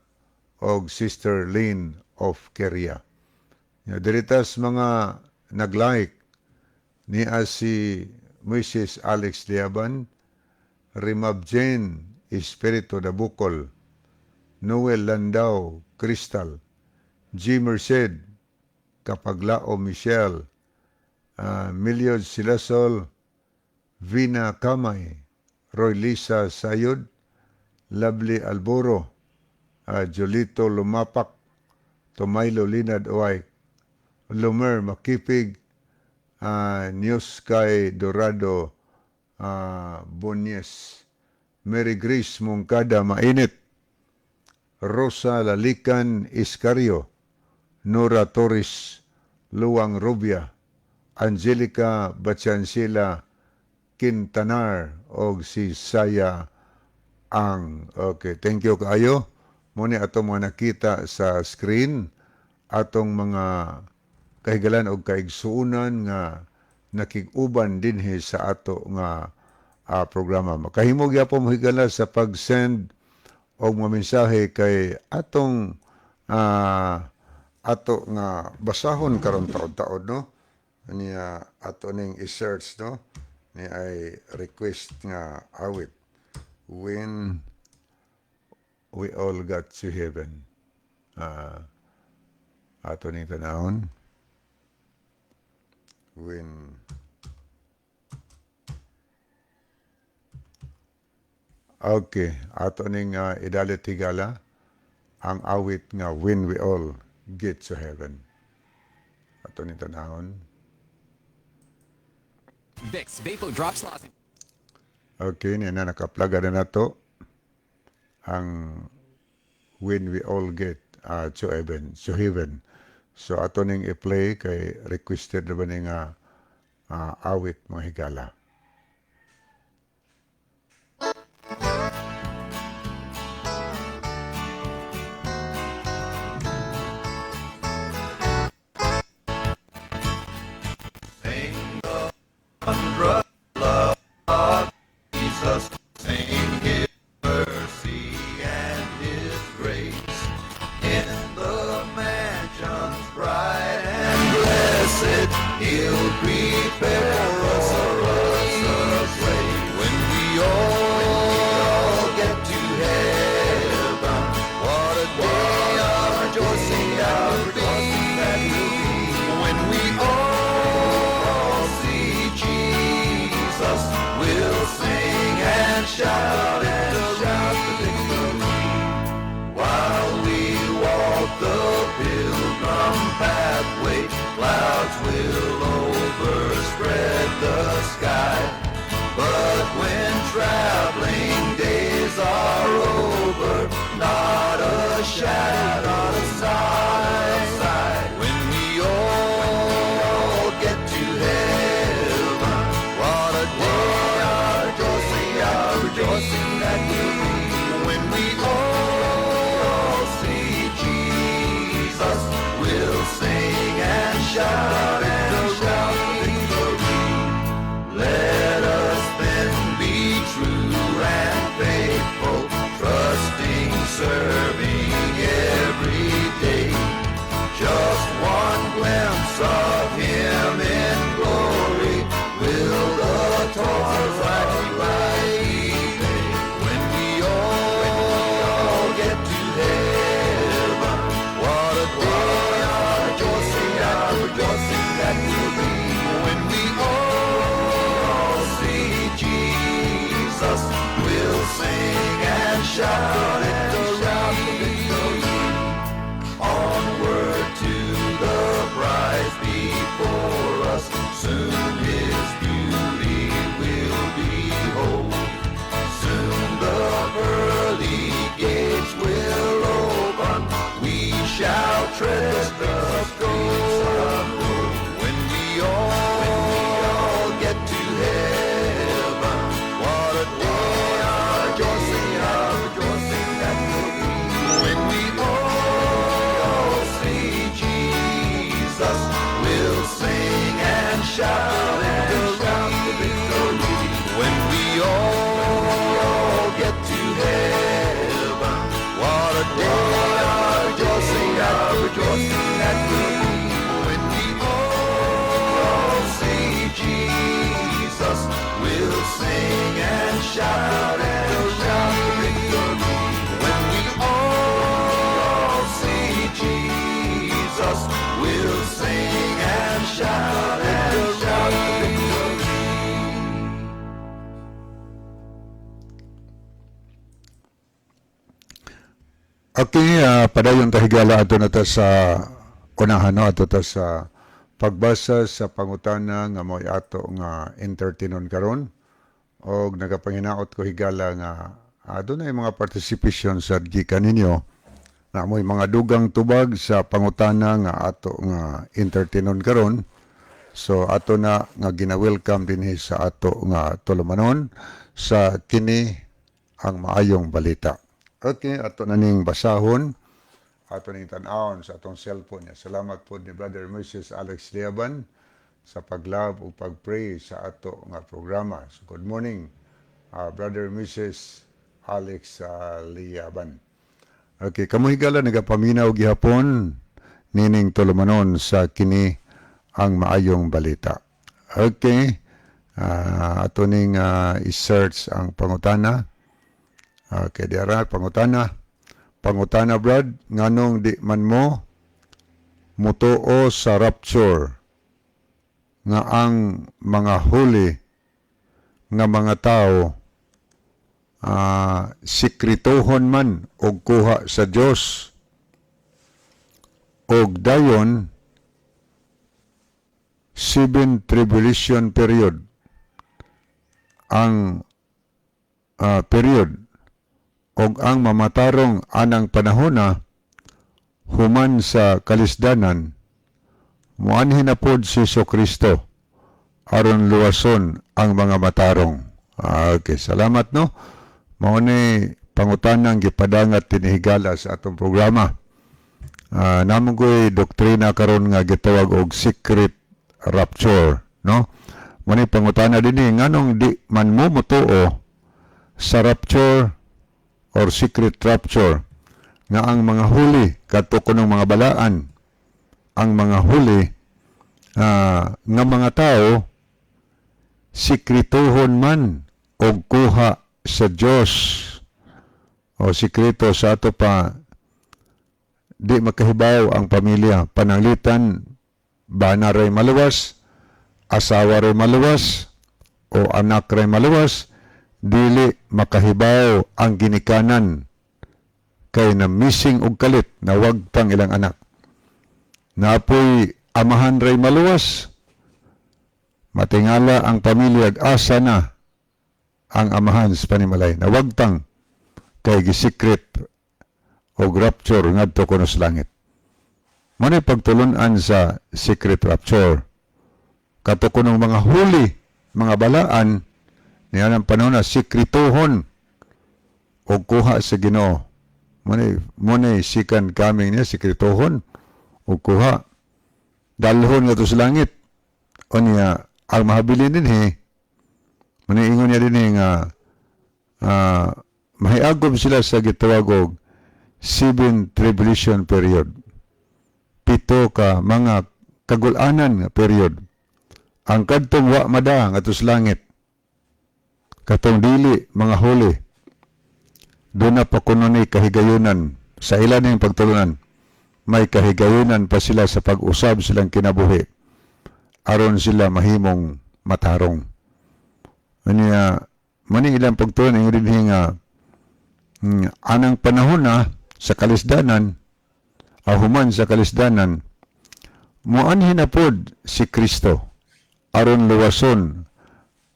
og Sister Lynn of Keria. Ya, diritas mga nag-like niya si Mrs. Alex Liaban, Rimab Jane Espiritu da Bukol, Noel Landau Crystal, G. Merced, Kapaglao Michelle, Miliod Silasol, Vina Kamay, Roy Lisa Sayod, Lovely Alboro, Jolito Lumapak, Tomaylo Linad Oay, Lumer Makipig, News Sky Dorado Bonyes, Mary Grace Mungkada Mainit, Rosa Lalican Iscario, Nora Torres Luang Rubia, Angelica Bachansila Quintanar og si Saya Ang. Okay, thank you kaayo. Muni atong mga nakita sa screen atong mga kahigalan og kaigsuonan nga nakig-uban dinhi sa ato nga programa. Makahimo gyapon mo higala sa pag-send og mga mensahe kay atong ato nga basahon karon taod-taod, no, niya ato ning i-search, no, ni ay request nga awit, "When We All Got to Heaven." Ato ning tanawon, when. Okay, ato ning idalit higala ang awit nga "When We All Get to Heaven." Ato ning tanawon. Vicks Vapo Drops Lozenges. Okay, niya na nakaplaga na nato ang "When We All Get to Heaven." To heaven. So ato ning i-play kay requested na ba ni nga awit, mga higala. Jesus, sing His mercy and His grace. In the mansions bright and blessed, He'll prepare us a shout the victory. Onward to the prize before us. Soon His beauty we'll behold. Soon the pearly gates will open. We shall tread the streets of gold. When we all get to heaven, what a day of rejoicing, of rejoicing that will be. When we all see Jesus, we'll sing and shout the victory. When we all get to heaven, what a day of rejoicing, of rejoicing that will be. When we all see Jesus, we'll sing and shout the victory. When we all see Jesus, we'll sing and shout the victory. Okay, padayon ta, higala, ato na ta sa unahan, no, ato ta sa pagbasa sa pangutana nga mo'y ato nga entertainon karon og nagapanginaot ko, higala, nga adunay mga participation sa gikan ninyo na mo'y mga dugang tubag sa pangutana nga ato nga entertainon karon. So ato na nga gina-welcome dinhi sa ato nga tulumanon sa Kini ang Maayong Balita. Okay, ato na ning basahon, ato ning tan-awon sa atong cellphone niya. Salamat po ni Brother Mrs. Alex Liaban sa pag-love ug pag-pray sa ato nga programa. So good morning, Brother Mrs. Alex Liaban. Okay, kamo, higala, nagapaminaw gihapon nining tulumanon sa Kini ang Maayong Balita. Okay, ato ning i-search ang pangutana. Okay, diara pangutana. Pangutana, Brad, nganong di man mo mutuo sa rapture nga ang mga huli nga mga tao sikretohon man og kuha sa Dios og dayon seven tribulation period ang period og ang mamatarong anang panahona human sa kalisdanan muanhi na pod si Kristo aron luwason ang mga matarong? Okay, salamat, no. Mao ni pangutanang gipadangat tinihigala sa atong programa. Namo ko'y doktrina karon nga gitawag og secret rapture, no? Mao ni pangutana dinhi, nganong di man mo motuo sa rapture or secret rapture nga ang mga huli, kadto kunong mga balaan, ang mga huli nga mga tao sikretohon man og kuha sa Dios o sikreto sa ato pa di makahibaw ang pamilya, pananglitan bana ray maluwas, asawa ray maluwas o anak ray maluwas, dili makahibaw ang ginikanan kay na missing og kalit na wagtang ilang anak. Napoy amahan ray maluwas, matingala ang pamilya ag asa na ang amahan sa panimalay, nawagtang kay gisikret og rapture ngadto kuno sa langit. Mao pagtulun-an sa secret rapture. Kato kunong mga huli, mga balaan, niya ang panahon na sikretohon og kuha sa Ginoo. Mao second coming niya, sikretohon og kuha. Dalhon ngadto sa langit. O niya, ang mahabilin dinhi, mao ingon niya dinhi nga mahiagom sila sa gitawag og seven tribulation period. 7 ka mga kagulanan nga period. Ang kadtong wa mada ngadto sa langit, katong dili mga huli, doon na pa kuno ni kahigayunan sa ilan yung pagtulunan. May kahigayunan pa sila sa pag-usab silang kinabuhi aron sila mahimong matarong. Anya, mani ilang pagtulunan, ingon dinhi nga Anang panahon na sa kalisdanan, ahuman sa kalisdanan, muanhi na pod si Kristo aron luwason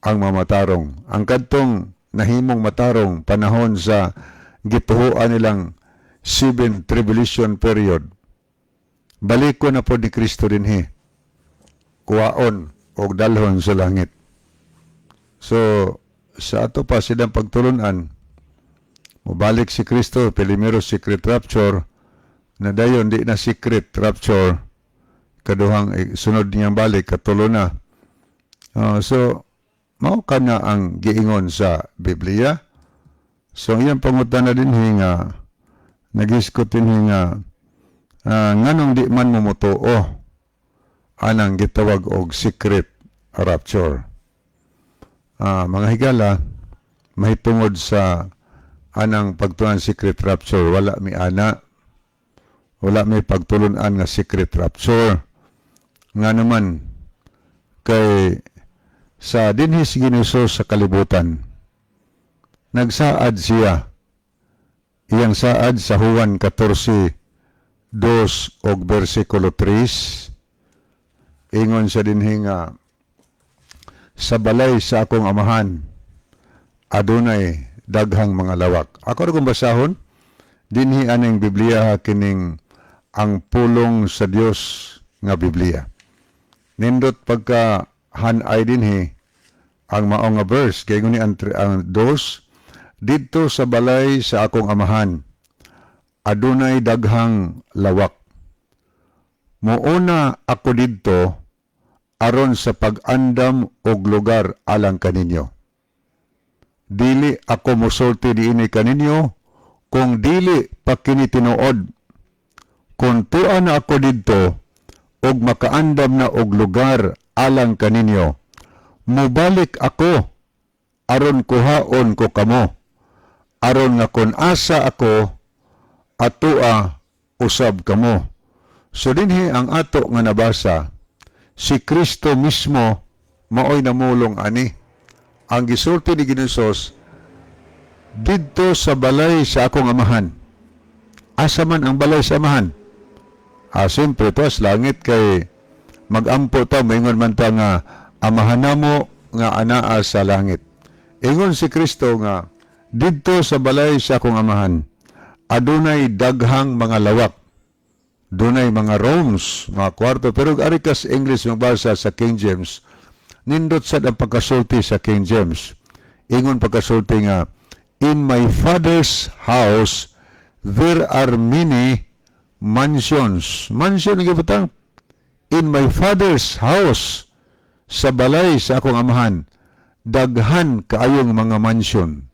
ang mamatarong. Ang kadtong nahimong matarong panahon sa gituhoan nilang seven tribulation period. Baliko na po ni Kristo dinhi. Kuwaon og dalhon sa langit. So, sa ato pa silang pagtulunan, mobalik si Kristo, primero secret rapture, na dayon di na secret rapture, kaduhang eh, sunod niyang balik, katulo na. So, mao ka na ang giingon sa Biblia. So, ang iyang pangutana dinhi nga, nagisgot dinhi nga, nganong di man mo motuo anang gitawag og secret rapture? Mga higala, mahitungod sa anang pagtuan secret rapture, wala mi ana. Wala mi pagtulunan nga secret rapture. Nga naman, kay sa dinhi si Ginoo sa kalibutan, nagsaad siya. Iyang saad sa Juan 14:2 og bersikulo 3, ingon sa dinhi nga sa balay sa akong amahan adunay daghang mga lawak. Ako ra kong basahon dinhi aning Biblia, kining ang pulong sa Dios nga Biblia. Nindot pagka hanay dinhi ang mao nga verse kay ni ang dos, "Didto sa balay sa akong amahan adunay daghang lawak. Muuna ako didto aron sa pag-andam og lugar alang kaninyo. Dili ako mosulti diini kaninyo kung dili pa kini tinuod. Kung tua na ako didto og makaandam na og lugar alang kaninyo, mubalik ako aron kuhaon ko kamo, aron nga kon asa ako, atoa usab kamo." So dinhi ang ato nga nabasa, si Kristo mismo maoy namulong ani. Ang gisulti ni Ginoong didto sa balay sa akong amahan. Asa man ang balay sa amahan? Siyempre to sa langit, kay magampo ta, maingon man ta nga "Amahan namo nga anaa sa langit." Ingon si Kristo nga didto sa balay sa akong amahan adunay daghang mga lawak. Dunay mga rooms, mga kwarto. Pero ari kas English magbasa sa King James, nindot sad ang pagkasulti sa King James. Ingon pagkasulti nga, "In my Father's house there are many mansions." Mansion nga butang. In my Father's house, sa balay sa akong amahan, daghan kaayong mga mansion.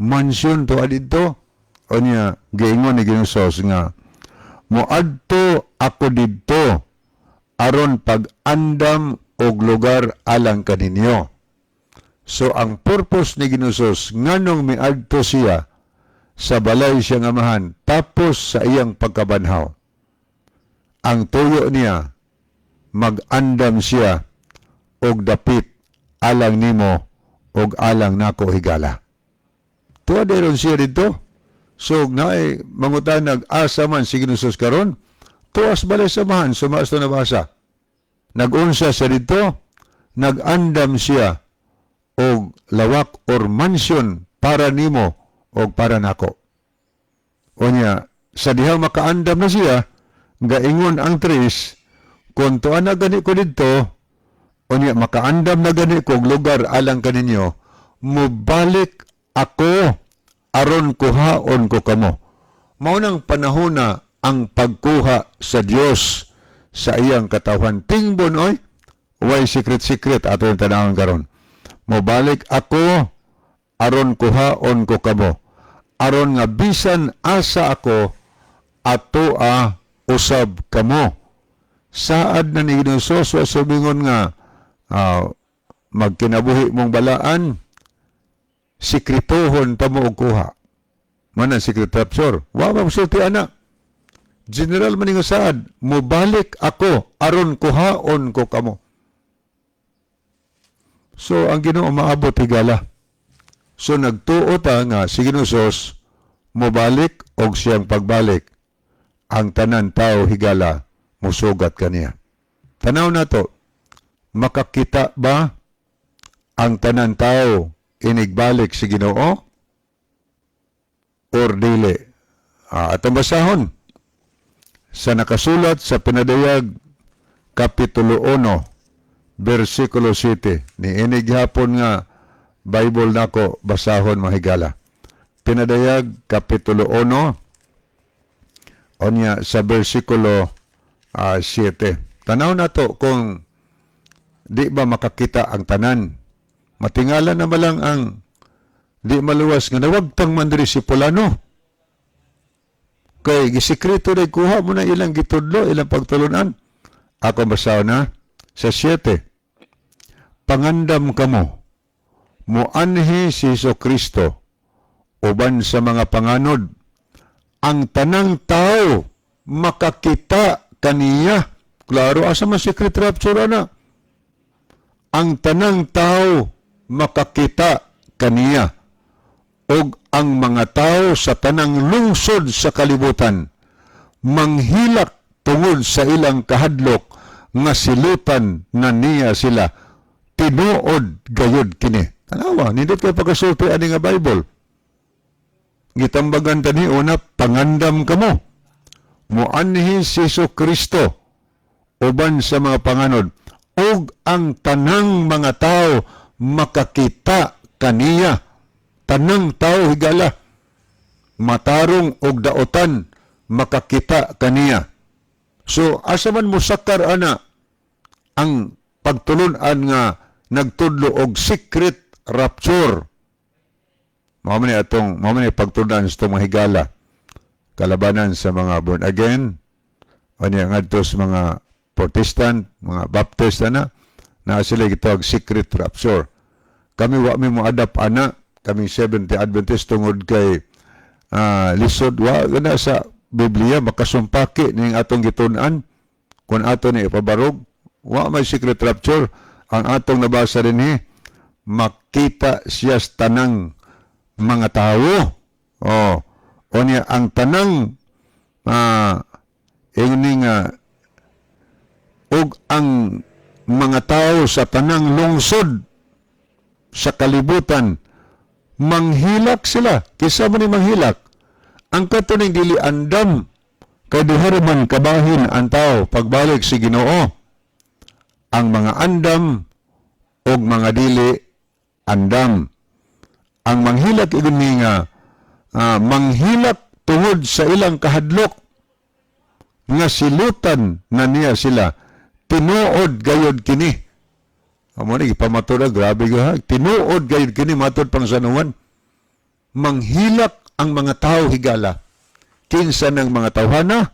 Mansion to didto. O niya, giingon ni Ginoong nga, "Moadto ako didto aron pag-andam og lugar alang kaninyo." So ang purpose ni Ginoong nganong miadto siya sa balay siyang amahan tapos sa iyang pagkabanhaw, ang tuyo niya, mag-andam siya og dapit alang nimo og alang nako, higala. Tuwa deron siya dito. So, naay mangutanag asa man si Ginoong karon, tuas balay sa amahan, sumaas to nabasa. Nag-unsa siya dito, nag-andam siya og lawak or mansion para nimo og para nako. O niya, sa dihang makaandam na siya, gaingon ang tres, "Kung tuan na gani ko didto, o niya, makaandam na gani ko og lugar alang kaninyo, mubalik ako aron kuhaon ko kamo." Mao nang panahon na ang pagkuha sa Dios sa iyang katawhan. Tingbon oy, way secret-secret ato yung tanawon karon. "Mobalik ako aron kuhaon ko kamo, aron nga bisan asa ako, atoa usab kamo." Saad na ni Ginoong wa sumingon nga magkinabuhi mong balaan, sikretohon pa mo og kuha. Man ang secret rapture. Wa ba musulti ana. General man nga saad, "Mobalik ako aron kuhaon ko kamo." So ang Ginoo maabot, higala. So nagtuo ta nga si Ginoo. Mobalik og siyang pagbalik, ang tanan tao, higala, musugat kaniya. Tanaw na to, makakita ba ang tanan tao inigbalik si Ginoo or dili? Atong basahon sa nakasulat sa Pinadayag Kapitulo 1 versikulo 7. Ni ini gihapon nga Bible nako basahon, mahigala. Pinadayag Kapitulo 1, onya sa versikulo 7. Tanaw na to kung di ba makakita ang tanan. Matingala na lang ang di maluwas nga nawagtang man diri si pulano. Kay gisikreto na kuha mo na ilang gitudlo, ilang pagtulunan. Ako basahon na sa 7. "Pangandam kamo, muanhi si Hesus Kristo uban sa mga panganod, ang tanang tao makakita kaniya." Klaro, asa man secret rapture ana? "Ang tanang tao makakita kaniya og ang mga tao sa tanang lungsod sa kalibutan manghilak tungod sa ilang kahadlok nga silutan na niya sila. Tinuod gayud kini." Tanawa, nindot kay pagkasulti ani nga Bible. Gitambagan tani una, "Pangandam kamo. Muanhi si Hesus Kristo uban sa mga panganod ug ang tanang mga tao makakita kaniya." Tanang tao, higala, matarong og daotan, makakita kaniya. So asa man mosakar ana ang pagtulun-an nga nagtudlo og secret rapture? Mao man ni pagtulunan sa itong mga higala, kalabanan sa mga born again unya ngadto sa mga Protestant, mga Baptist ana na sila gitawag secret rapture. Kami, wa mi mo adapt ana, kami Seventh Adventist, tungod kay lisod, wa na sa Biblia, makasumpaki ning atong gitun-an kung ato ni ipabarog. Wa may secret rapture. Ang atong nabasa dinhi, makita siya sa tanang mga tao. Oh, unya ang tanang ingni nga ug ang mga tao sa tanang lungsod sa kalibutan manghilak sila. Kinsa man ni manghilak? Ang katuning dili andam, kay duha ra man kabahin ang tao pagbalik si Ginoo: ang mga andam ug mga dili andam. Ang manghilak, ingon ni nga manghilak tungod sa ilang kahadlok nga silutan na niya sila. Tinuod gayod kini. Amo ni gipamatud, grabe ka ha. "Tinuod gayud kini," matod pang San Juan. Manghilak ang mga tao, higala. Kinsa ng mga tawhana?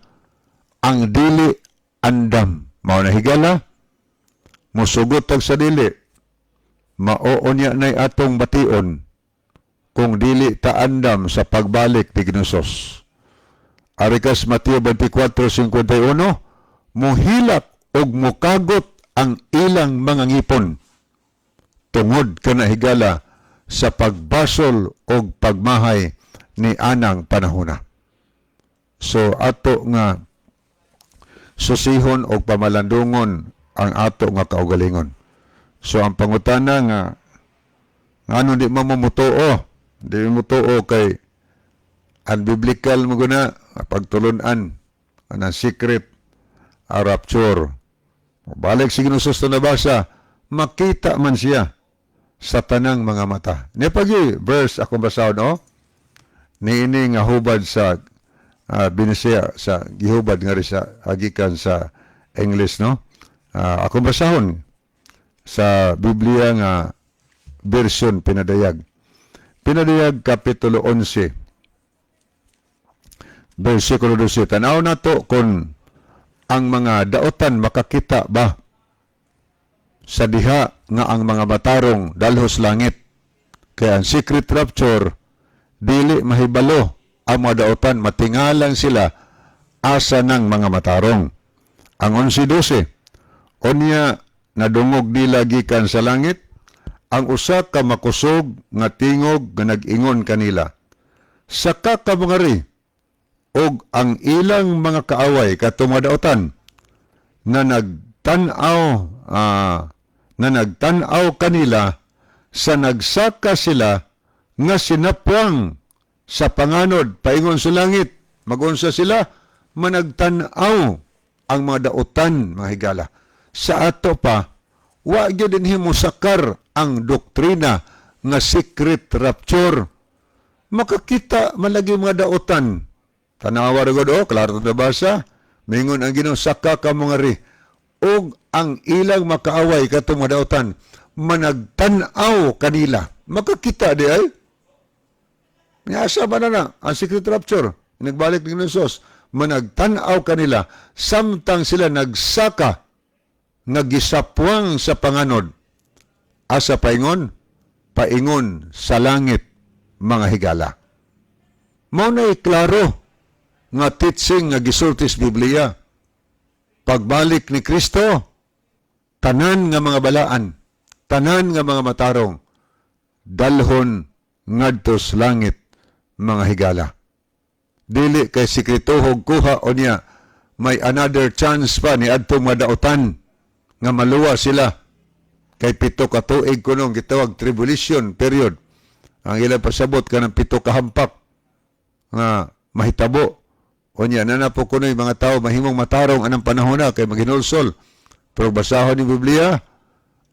Ang dili andam. Mao na, higala, musugot tag sa dili, mao unya nay atong bation kung dili ta andam sa pagbalik ni Ginosos. Arikas Mateo 24:51, "Muhilak og mukagot ang ilang mga ngipon tungod kana, higala, sa pagbasol og pagmahay ni anang panahona." So ato nga susihon og pamalandungon ang ato nga kaugalingon. So ang pangutana nga ngano di mo mutuo, di mo mutuo kay unbiblical mo guna pagtulunan ang secret a rapture. Balik si Ginoo sa nabasa, makita man siya sa tanang mga mata. Ni pagi verse akong basahon, no? Niini nga hubad sa Binisaya, sa gihubad nga rin sa agikan sa English, no? Akong basahon sa Biblia nga version Pinadayag. Pinadayag Kapitulo 11 versikulo 12. Tanaw na to kung ang mga daotan makakita ba sa diha nga ang mga matarong dalhos langit. Kaya ang secret rapture, dili mahibalo ang mga daotan, matingalang sila asa ng mga matarong. Ang 11:12, "Unya nadungog nila gikan sa langit ang usa ka makusog nga tingog nga nag-ingon kanila." Saka kamangari og ang ilang mga kaaway, katong mga daotan na nagtan-aw kanila sa nagsaka sila nga sinapwang sa panganod paingon sa langit. Magunsa sila? Managtan-aw ang mga daotan, mga higala. Sa ato pa, wa gyud dinhi mosakar ang doktrina nga secret rapture. Makakita malagi mga daotan. Tanawa ra gud oh, klaro na basa. Mingon ang Ginoo, "Saka ka mga ri og ang ilang makaaway, katong mga daotan, managtan-aw kanila." Makakita di ay. Niasa ba na na ang secret rapture? Nagbalik ni Jesus, managtan-aw kanila samtang sila nagsaka nga gisapwang sa panganod. Asa paingon? Paingon sa langit, mga higala. Mao na klaro nga teaching nga gisulti sa Biblia. Pagbalik ni Kristo, tanan nga mga balaan, tanan nga mga matarong, dalhon ngadto sa langit, mga higala. Dili kay sikretohog kuha o niya may another chance pa ni adtong madaotan nga maluwa sila kay 7 ka tuig kunong gitawag tribulation period. Ang ilang pasabot kanang pito ka hampak nga mahitabo. Unya na po kuno'y mga tao mahimong matarong anang panahon na kay maghinulsol. Pero basahon ni Biblia,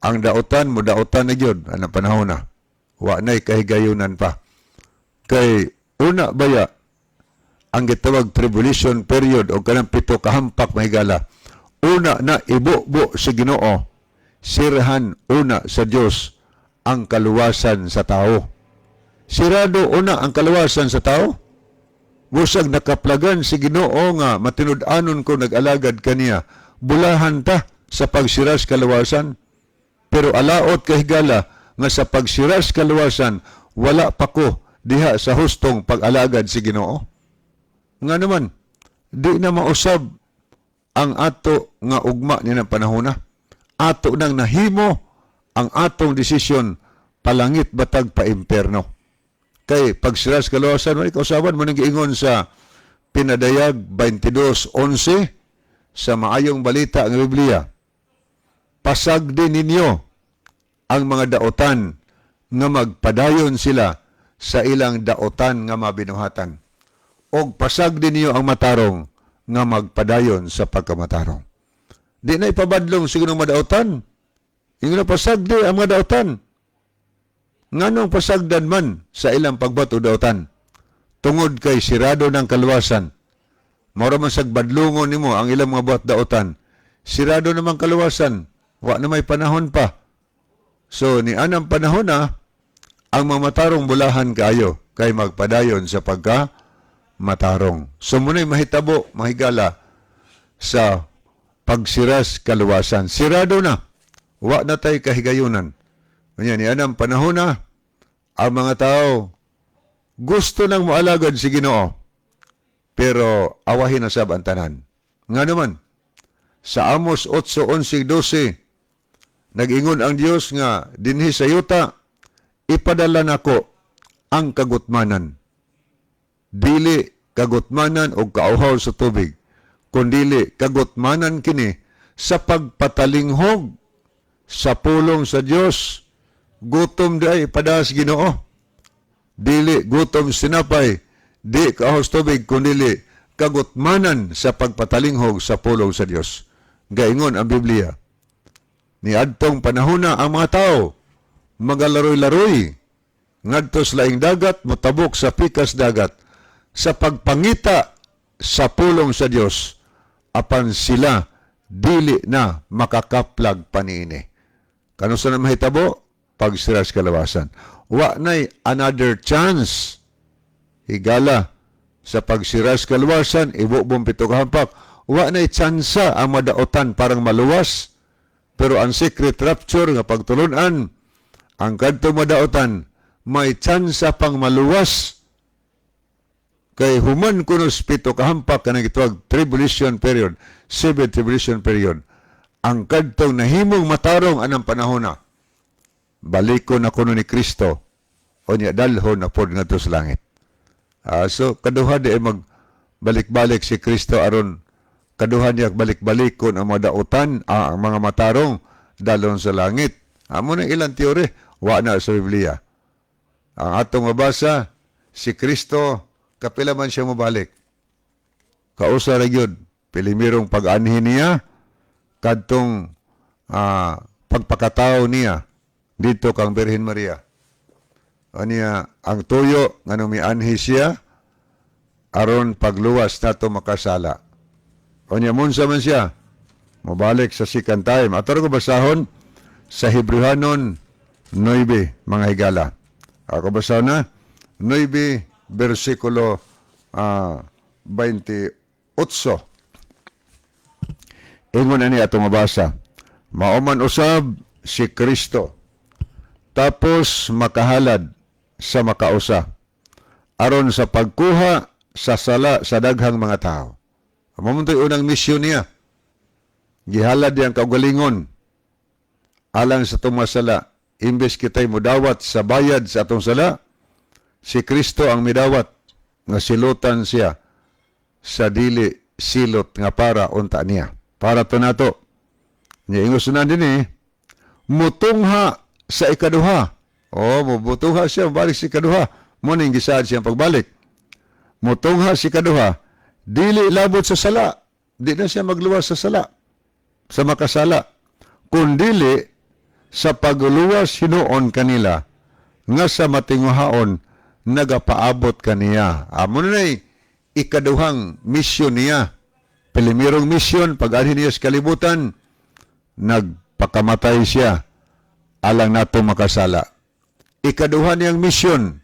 ang daotan mo daotan na gyud anang panahon na. Wa na'y kahigayunan pa. Kay una baya ang gitawag tribulation period o kanang pito kahampak, mahigala. Una na ibubo sa Ginoo, sirhan una sa Dios ang kaluwasan sa tao. Sirado una ang kaluwasan sa tao. Busag nakaplagan si Ginoo nga matinud-anon ko nag-alagad kaniya. Bulahan ta sa pagsiras kaluwasan. Pero alaot, kahigala, nga sa pagsiras kaluwasan, wala pa ko diha sa hustong pag-alagad si Ginoo. Nga naman, di na mausab ang ato nga ugma ni ng panahon na. Ato nang nahimo ang atong desisyon, palangit batag pa imperno. Kay pagsiras kaluwasan, wala kausaban mo nang giingon sa Pinadayag 22:11 sa Maayong Balita ng Biblia. "Pasagdi ninyo ang mga daotan nga magpadayon sila sa ilang daotan nga mabinuhatan. Og pasagdi ninyo ang matarong nga magpadayon sa pagkamatarong." Di na ipabadlong siguro madaotan. Ingon na, pasagdi ang mga daotan. Nganong pasagdan man sa ilang pagbato daotan? Tungod kay sirado ng kaluwasan. Mora man sag badlungon nimo ang ilang mga buhat daotan. Sirado naman kaluwasan. Wa na may panahon pa. So ni anang panahon na ang mga matarong bulahan kaayo kay magpadayon sa pagka matarong. So muna'y mahitabo, mahigala, sa pagsiras kaluwasan. Sirado na. Wa na tay kahigayunan. Kanya ni anang panahon na ang mga tao gusto nang moalagad si Ginoo. Pero awahin na sab ang tanan. Nga naman, sa Amos 8:11-12, nag-ingon ang Dios nga dinhi sa yuta ipadala nako ang kagutmanan. Dili kagutmanan o kauhaw sa tubig, kundili kagutmanan kini sa pagpatalinghog sa pulong sa Dios. Gutom di ay ipadas Ginoo. Dili gutom sinapay, di kaahos tubig, kundili kagutmanan sa pagpatalinghog sa pulong sa Dios. Gaingon ang Biblia. Ni adtong panahon na ang mga tao magalaroy-laroy ngadto sa laing dagat, motabok sa pikas dagat sa pagpangita sa pulong sa Dios, apan sila dili na makakaplag paniini. Kano sa na mahitabo? Pagsiras kalawasan. Wa nay another chance. Higala, sa pagsiras kaluwasan, ibubong pito kahampak, wa nay tsansa ang madaotan parang maluwas. Pero ang secret rapture nga pagtulunan, ang kadto madaotan, may tsansa pang maluwas kay human kuno sa pito kahampak, kanang gitawag tribulation period, seven tribulation period. Ang kadtong nahimong matarong anang panahon na, balikon na kuno ni Kristo o niya dalhon na pod ngadto sa langit. So kaduha di ay mag balik-balik si Kristo aron kaduha niya balik-balikon ang mga dautan, ang mga matarong dalon sa langit. Amo na ilang teori, wa na sa Biblia. Ang atong mabasa, si Kristo, kapila man siya mobalik. Kausa ra gyud, pilimirong pag-anhi niya, kadtong pagpakatao niya dito kang Birhen Maria. Aniya, ang tuyo nga mianhi siya aron pagluwas nato makasala. Unya munsa man siya mobalik sa second time. Ato ko basahon sa Hebrehanon 9, mga higala. Ako basahon na 9 bersikulo 28. Ingon ani atong mabasa. Mao man usab si Kristo tapos makahalad sa makausa aron sa pagkuha sa sala sa daghang mga tao. Mao man to'y unang misyon niya. Gihalad niyang kaugalingon alang sa atong mga sala. Imbes kita'y mudawat sa bayad sa atong sala, si Kristo ang midawat nga silutan siya sa dili silot nga para unta niya. Para to nato. Nya ingos na din eh, mutungha sa ikaduha. O, mubutungha siya, balik sa ikaduha. Mao ning gisaad siyang pagbalik. Mutungha sa ikaduha, dili labot sa sala. Di na siya magluwas sa sala, sa makasala. Kundili sa pagluwas hinuon kanila nga sa matinguhaon nagapaabot kaniya. Amo na ikaduhang misyon niya. Pilimirong misyon, pag-anhi niya sa kalibutan, nagpakamatay siya alang nato makasala. Ikaduha niyang misyon,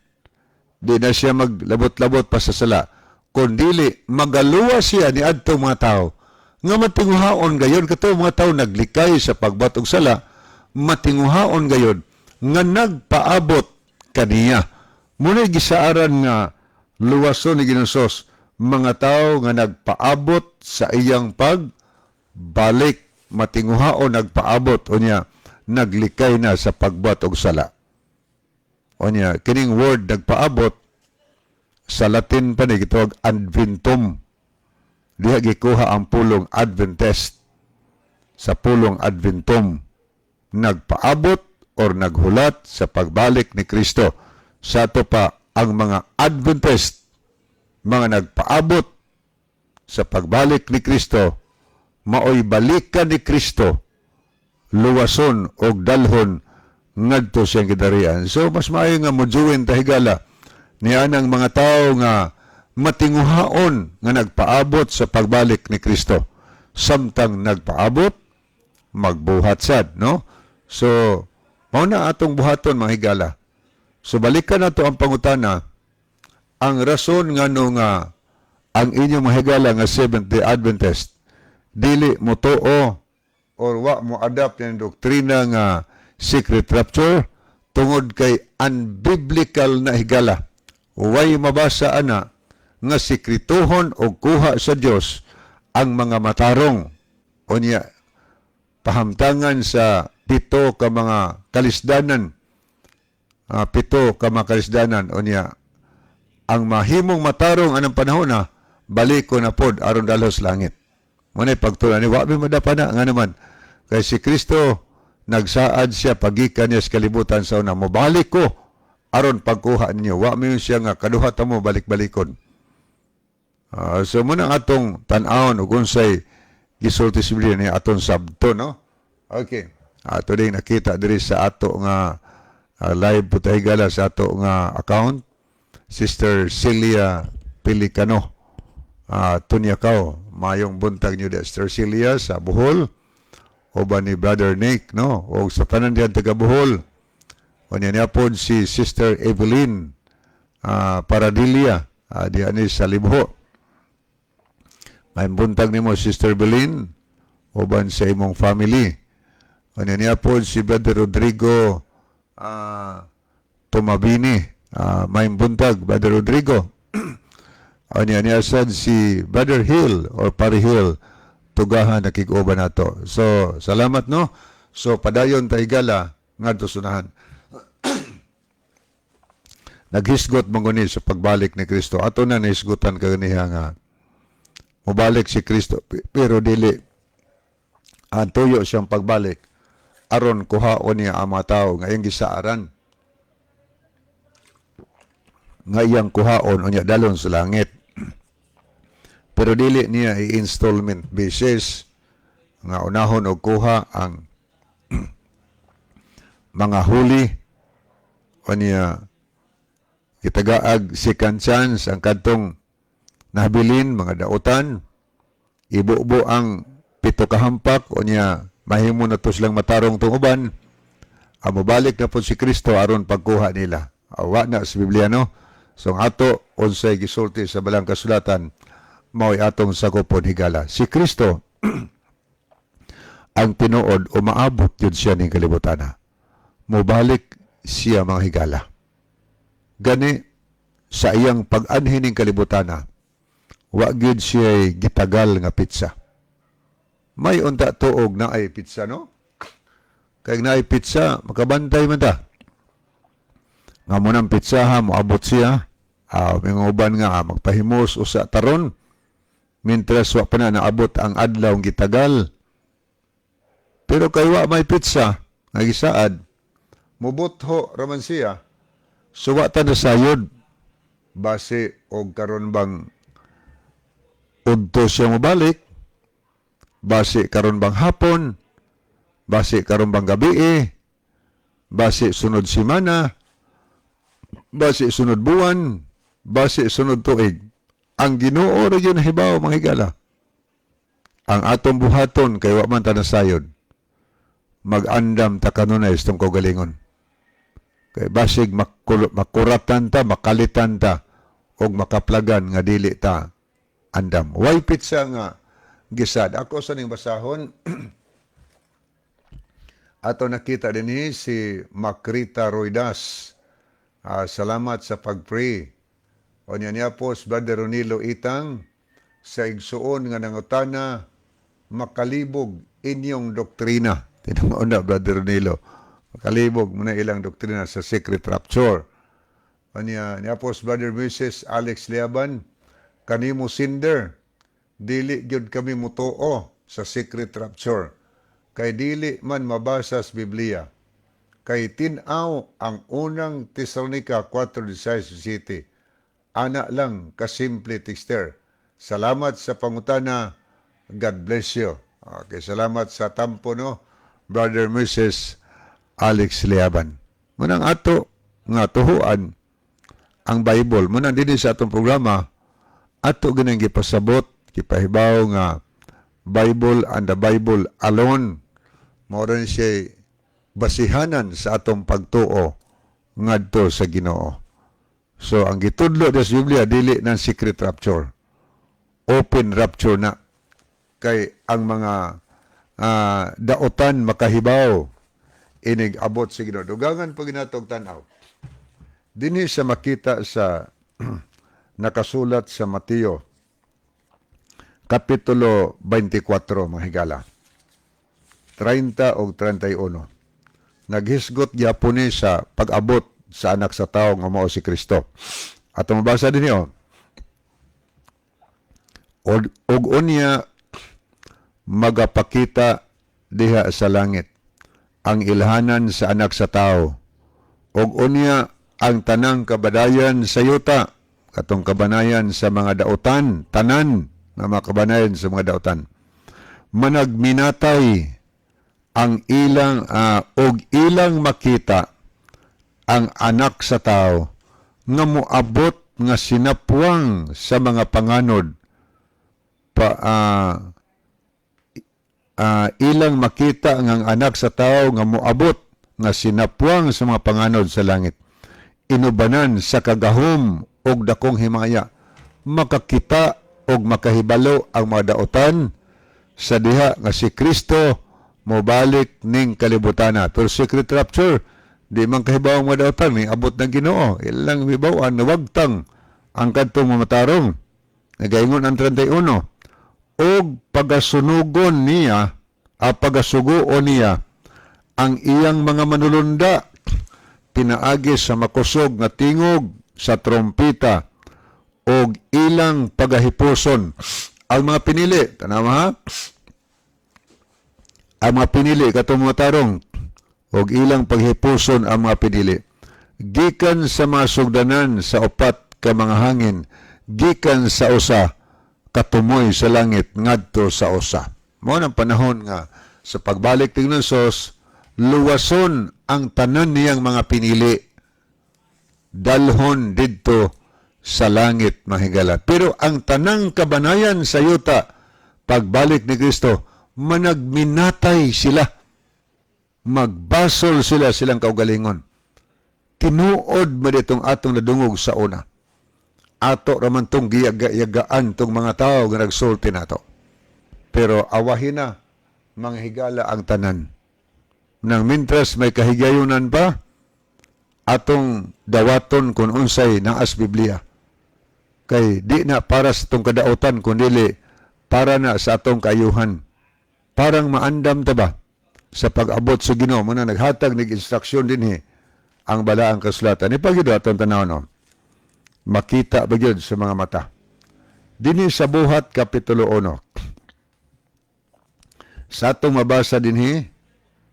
di na siya maglabot-labot pa sa sala, kundili magaluwas siya ni adto mga tao nga matinguhaon gayon kato mga tao naglikay sa pagbuhat og sala, matinguhaon gayon nga nagpaabot kaniya. Muna'y gisaaran nga luwason ni Ginoong Hesus mga tao nga nagpaabot sa iyang pagbalik, matinguhaon nagpaabot, unya naglikay na sa pagbuhat og sala. Unya kining word nagpaabot sa Latin pa ni gitawag adventum. Diha gikuha ang pulong Adventist sa pulong adventum, nagpaabot or naghulat sa pagbalik ni Kristo. Sa ato pa ang mga Adventist, mga nagpaabot sa pagbalik ni Kristo, maoy balikan ni Kristo, luwason og dalhon ngadto siyang gidarian. So mas maayo nga mo-join ta, higala, niya ang mga tao nga matinguhaon nga nagpaabot sa pagbalik ni Kristo. Samtang nagpaabot, magbuhat sad, no? So, mao na atong buhaton, mga higala. So balikan nato ang pangutana, ang rason ngano nga ang inyong mga higala nga Seventh-day Adventist dili mo tuo or wa mo adapt ng doktrina nga secret rapture tungod kay unbiblical na, higala. Way mabasa ana nga sikrituhon o kuha sa Dios ang mga matarong. Unya pahamtangan sa pito ka mga kalisdanan, pito ka mga kalisdanan, unya ang mahimong matarong anang panahon na balik ko na pod aron dalhon sa langit. Mao pagtulon ni wa mi madapa na nga naman kay si Kristo nagsaad siya pagikan niya sa kalibutan sa una, mobalik ko aron pagkuha ninyo. Wa mi siya nga kaduha ta mo balik-balikon. So muna ang atong tan-awon ug unsay gisulti sa Biblia ni atong sabto, no? Okay. Ato din nakita diri sa ato nga live po tayo, higala, sa ato nga account, Sister Celia Pelicano. Tunyakaw, mayong buntag niyo Sister Celia sa Bohol uban ni Brother Nick, no? O sa tanan diyan taga Bohol. Unya niya pod si Sister Evelyn Paradilia diyan ni sa Libho. May buntag nimo, Sister Evelyn, uban sa imong family. Unya niya pod si Brother Rodrigo Tumabini. May buntag, Brother Rodrigo. Unya niya sad si Brother Hill or Pari Hill tugahan nakig-uban nato. So, salamat, no. So, padayon ta, higala, ngadto sunahan. Naghisgot man guni sa pagbalik ni Kristo. Ato na nahisgutan kaganiha nga mobalik si Kristo, pero dili ang tuyo siyang pagbalik aron kuhaon niya ang mga tao nga iyang gisaaran, nga iyang kuhaon unya dalon sa langit. Pero dili niya i-installment basis nga unahon og kuha ang mga huli, unya kitagaag second chance ang kadtong nabilin mga dautan, ibubo ang pito kahampak, unya mahimo na to silang matarong tong uban. Ang mobalik na po si Kristo aron pagkuha nila. Awa na sa Biblia, no? So ang ato, unsay gisulti sa Balang Kasulatan, mao'y atong sakupon, higala. Si Kristo ang tinuod, umaabot yun siya ning kalibutan. Mobalik siya, mga higala. Gani sa iyang pag-anhi ning kalibutan, wa gyud siya gitagal nga pizza. May unta tuog na ay pizza, no? Kay na ay pizza, makabantay man ta. Nga mo ng pizza ha, moabot siya. May uban nga, magpahimos usa taron. Mientras wa pa na naabot ang adlaw gitagal. Pero kay wa may pizza nga gisaad, mubutho raman siya. So wa ta nasayod base og karon bang udto siya mobalik, base karon bang hapon, base karon bang gabi, base sunod semana, base sunod buwan, base sunod tuig. Ang Ginoo ra gyud nahibaw, mga higala. Ang atong buhaton kay wa man ta nasayod. Mag-andam ta kanunay sa itong kaugalingon. Kay basig makuratan ta, makalitan ta, og makaplagan nga dili ta andam. Way pizza nga gisad. Ako sa ning basahon, ato nakita din si Macrita Roidas. Salamat sa pag-pray. O niya niya po, si Brother Ronilo Itang, sa igsuon nga nangutana, makalibog inyong doktrina. Tinuon na, Brother Ronilo. Makalibog mo na ilang doktrina sa secret rapture. O niya, niya po, si Brother Mrs. Alex Liaban, kanimo Cinder, dili gyud kami mutuo sa secret rapture. Kay dili man mabasa sa Biblia. Kay tin-aw ang Unang Tesalonica 4:17. Ana lang kasimple, texter. Salamat sa pangutana. God bless you. Okay, salamat sa tampo, no, Brother Mrs. Alex Liaban. Munang ato nga tuhuan ang Bible. Munang dinhi sa atong programa ato ganang gipasabot, gipahibaw nga Bible and the Bible alone mao rin siya basihanan sa atong pagtuo ngadto sa Ginoo. So ang gitudlo sa Biblia, dili ng secret rapture. Open rapture na kay ang mga daotan makahibaw inig abot sa Ginoo. Dugangan pa ginatog tan-aw. Dinhi sa makita sa nakasulat sa Mateo Kapitulo 24, mga higala. 30 o 31. Naghisgot gyapon ni sa pag-abot sa Anak sa Tao nga mao si Kristo. At mabasa din niyo. Og unya magapakita diha sa langit ang ilhanan sa Anak sa Tao. Og unya ang tanang kabadayan sa yuta, katong kabanayan sa mga dautan, tanan na mga kabanayan sa mga dautan, managminatay ang ilang og ilang makita ang Anak sa Tao nga moabot nga sinapwang sa mga panganod pa, ilang makita ang Anak sa Tao nga moabot nga sinapwang sa mga panganod sa langit inubanan sa kagahom og dakong himaya. Makakita og makahibalo ang mga dautan sa diha nga si Kristo mobalik ning kalibutana. Pero secret rapture, di man kahibaw ang mga dautan, may abot ng Ginoo. Ilang hibawan, nawagtang ang kadtong mamatarong. Nagaingon ang 31. Og pagasunugon niya, a pagasuguon niya, ang iyang mga manulunda. pinaagi sa makusog nga tingog sa trompeta og ilang pagahipuson ang mga pinili. Tanawa ha, ang mga pinili katong mga tarong, og ilang paghipuson ang mga pinili gikan sa mga sugdanan sa upat ka mga hangin, gikan sa usa katumoy sa langit ngadto sa usa. Mao nang panahon nga sa pagbalik ni Jesus, luwason ang tanan niyang mga pinili, dalhon didto sa langit, mahigala. Pero ang tanang kabanayan sa yuta, pagbalik ni Kristo, managminatay sila. Magbasol sila silang kaugalingon. Tinuod man itong atong nadungog sa una. Ato raman tong giyaga-yagaan tong mga tao nga nagsulti nato. Pero awahin na, mga higala, ang tanan. Nang mintras may kahigayunan pa, atong dawaton kung unsay naas Biblia. Kay di na para sa atong kadautan, kundili para na sa atong kaayuhan. Parang maandam ta ba sa pag-abot sa Ginoo mo na naghatag nig instruksyon dinhi ang balaang kasulatan. Ipagid atong tanaw, no. Makita ba gyud sa mga mata. Dinhi sa Buhat Kapitulo 1. Sa atong mabasa dinhi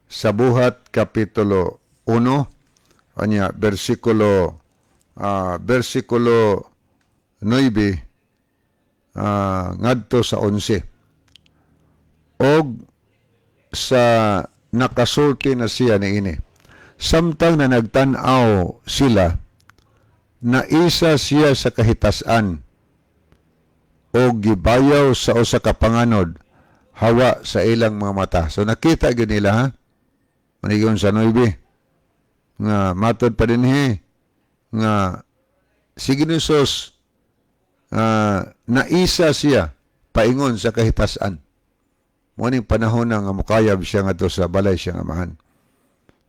sa Buhat Kapitulo 1 anya versikulo 9 ngadto sa 11. Og sa nakasulti na siya niini, samtang na nagtan-aw sila, naisa siya sa kahitasan o gibayaw sa usa ka panganod hawa sa ilang mga mata. So nakita gyud nila ha. Manigon sa 9 nga matod pa dinhi nga si Ginoong Jesus, naisa siya paingon sa kahitasan. Mo ning panahon na nga mukayab siya ngadto sa balay siyang Amahan.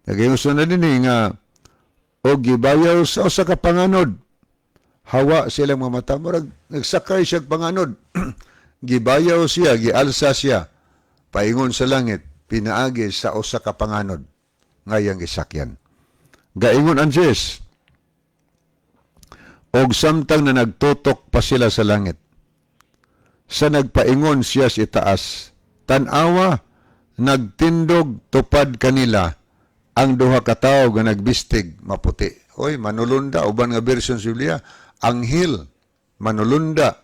Nagayon na dinhi nga og gibayaw sa usa ka panganod hawa silang mga mata, murag nagsakay siya panganod. Gibayaw siya, gialsa siya paingon sa langit pinaagi sa usa ka panganod nga iyang gisakyan. Gaingon ang Diyos, og samtang na nagtutok pa sila sa langit sa nagpaingon siya sa itaas, tan-awa, nagtindog tupad kanila ang duha ka tawo nga nagbistig maputi. Oy, manulunda, uban nga version sa Biblia, anghel, manulunda.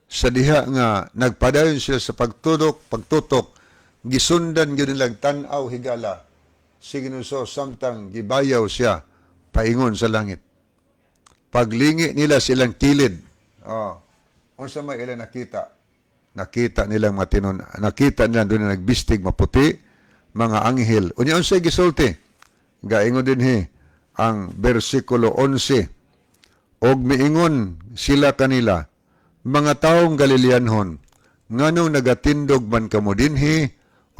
Sa diha nga nagpadayon sila sa pagtutok, gisundan gyud nilang tan-aw, higala, si Ginoong samtang gibayaw siya paingon sa langit. Paglingi nila silang kilid. Oh. Unsa may ilang nakita? Nakita nilang matinon, nakita nila doon na nagbistig maputi, mga anghel. Unya unsay gisulti? Gaingon dinhi ang bersikulo 11. Og miingon sila kanila, "Mga taong Galileanhon, nganong nagatindog man kamo dinhi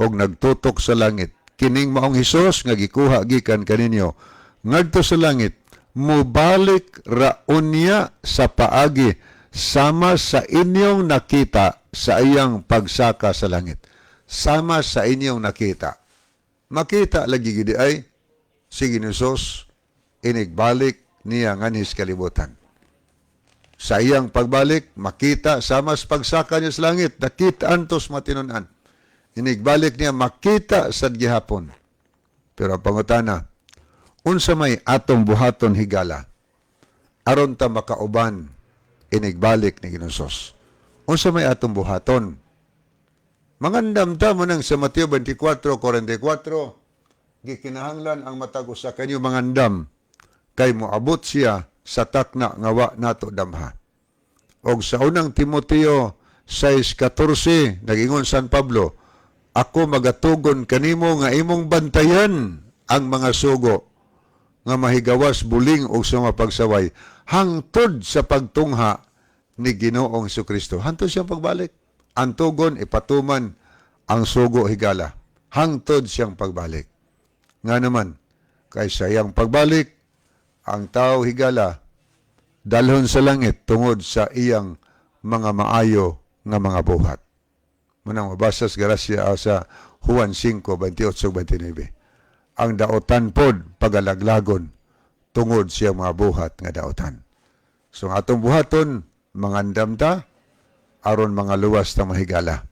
og nagtutok sa langit? Kining maong Hesus nga gikuha gikan kaninyo ngadto sa langit, mubalik ra unya sa paagi sama sa inyong nakita sa iyang pagsaka sa langit." Sama sa inyong nakita. Makita lagi gidi ay si Ginoong inigbalik niya nganhis kalibutan. Sa iyang pagbalik, makita sama sa pagsaka niya sa langit, nakita antos matinunan. Inigbalik niya, makita sa gihapon. Pero ang pangutana, unsa may atong buhaton, higala, aron ta makauban inigbalik ni Ginoong? Unsa may atong buhaton? Mangandam ta mo nang sa Mateo 24:44, gikinahanglan ang matag usa kanyo mangandam kay moabot siya sa takna nga wa nato damha. Og sa Unang Timoteo 6:14, nagingon San Pablo, "Ako magatugon kanimo nga imong bantayan ang mga sugo nga mahigawas buling og sa mga pagsaway hangtod sa pagtungha ni Ginoong Kristo." Hangtod siyang pagbalik. Ang tugon, ipatuman ang sugo, higala. Hangtod siyang pagbalik. Nga naman, kay sa iyang pagbalik, ang tao, higala, dalhon sa langit tungod sa iyang mga maayo nga mga buhat. Munang mabasa sa Grasya sa Juan 5, 28-29. Ang daotan pod pagalaglagon. Tungod siya mga buhat nga dautan. So ang atong buhaton, mangandam ta, aron mga luwas ta mahigala.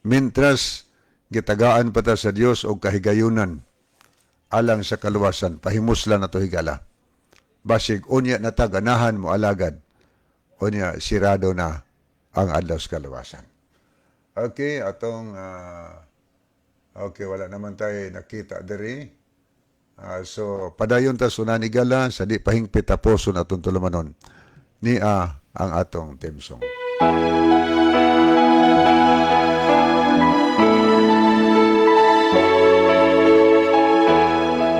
Mintras gitagaan pa ta sa Dios og kahigayunan alang sa kaluwasan, pahimuslan na to higala. Basig unya na ta ganahan mo alagad, unya sirado na ang adlaw sa kaluwasan. Okay, atong okay, wala naman tayo nakita diri. So padayon ta sunani gala sa di pahingpit taposon atong tulumanon. Nia ang atong theme song.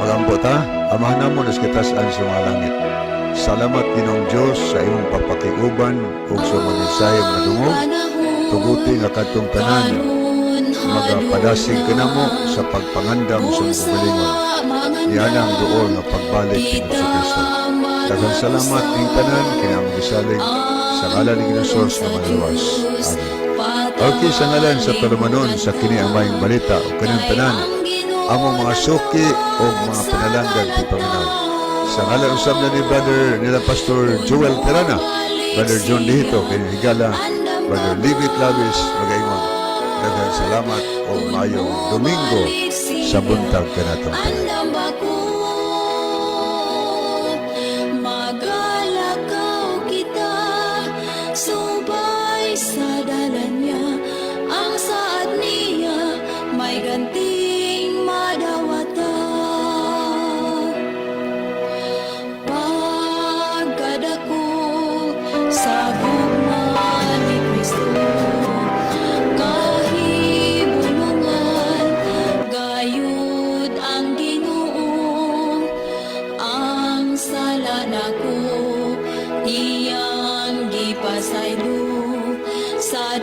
Magampo ta, Amahan namo nas kitasan sa mga langit. Salamat, Ginoong Dios, sa imong papakiuban ug sa mga mensahe nga dungog. Tuguti nga kadtong tanan magapadasig kanamo sa pagpangandam sa mga kaugalingon. Niana ang duol nga pagbalik ni Kristo. Daghang salamat ning tanan kini gisalig sa ngalan ni Ginoong Jesus nga manluwas. Amen. Okay, sa ngalan sa tulumanon sa kini ang maayong balita ug kaning tanan among mga suki o mga pinalanggang ti Panginoon. Sa ngalan usab na ni Brother nila Pastor Joel Terana, Brother John Lihito, kini higala, Brother Levi Clavis, magaingon. Daghang salamat o maayong Domingo sa buntag kanatong tanan. Andam ba ko magalakaw kita subay sa dalan niya, ang saad niya may ganting madawata, pagkadako sa gugma ni Kristo, kahibulungan gayud ang Ginoo, ang sala nako iyang gipasaylo sa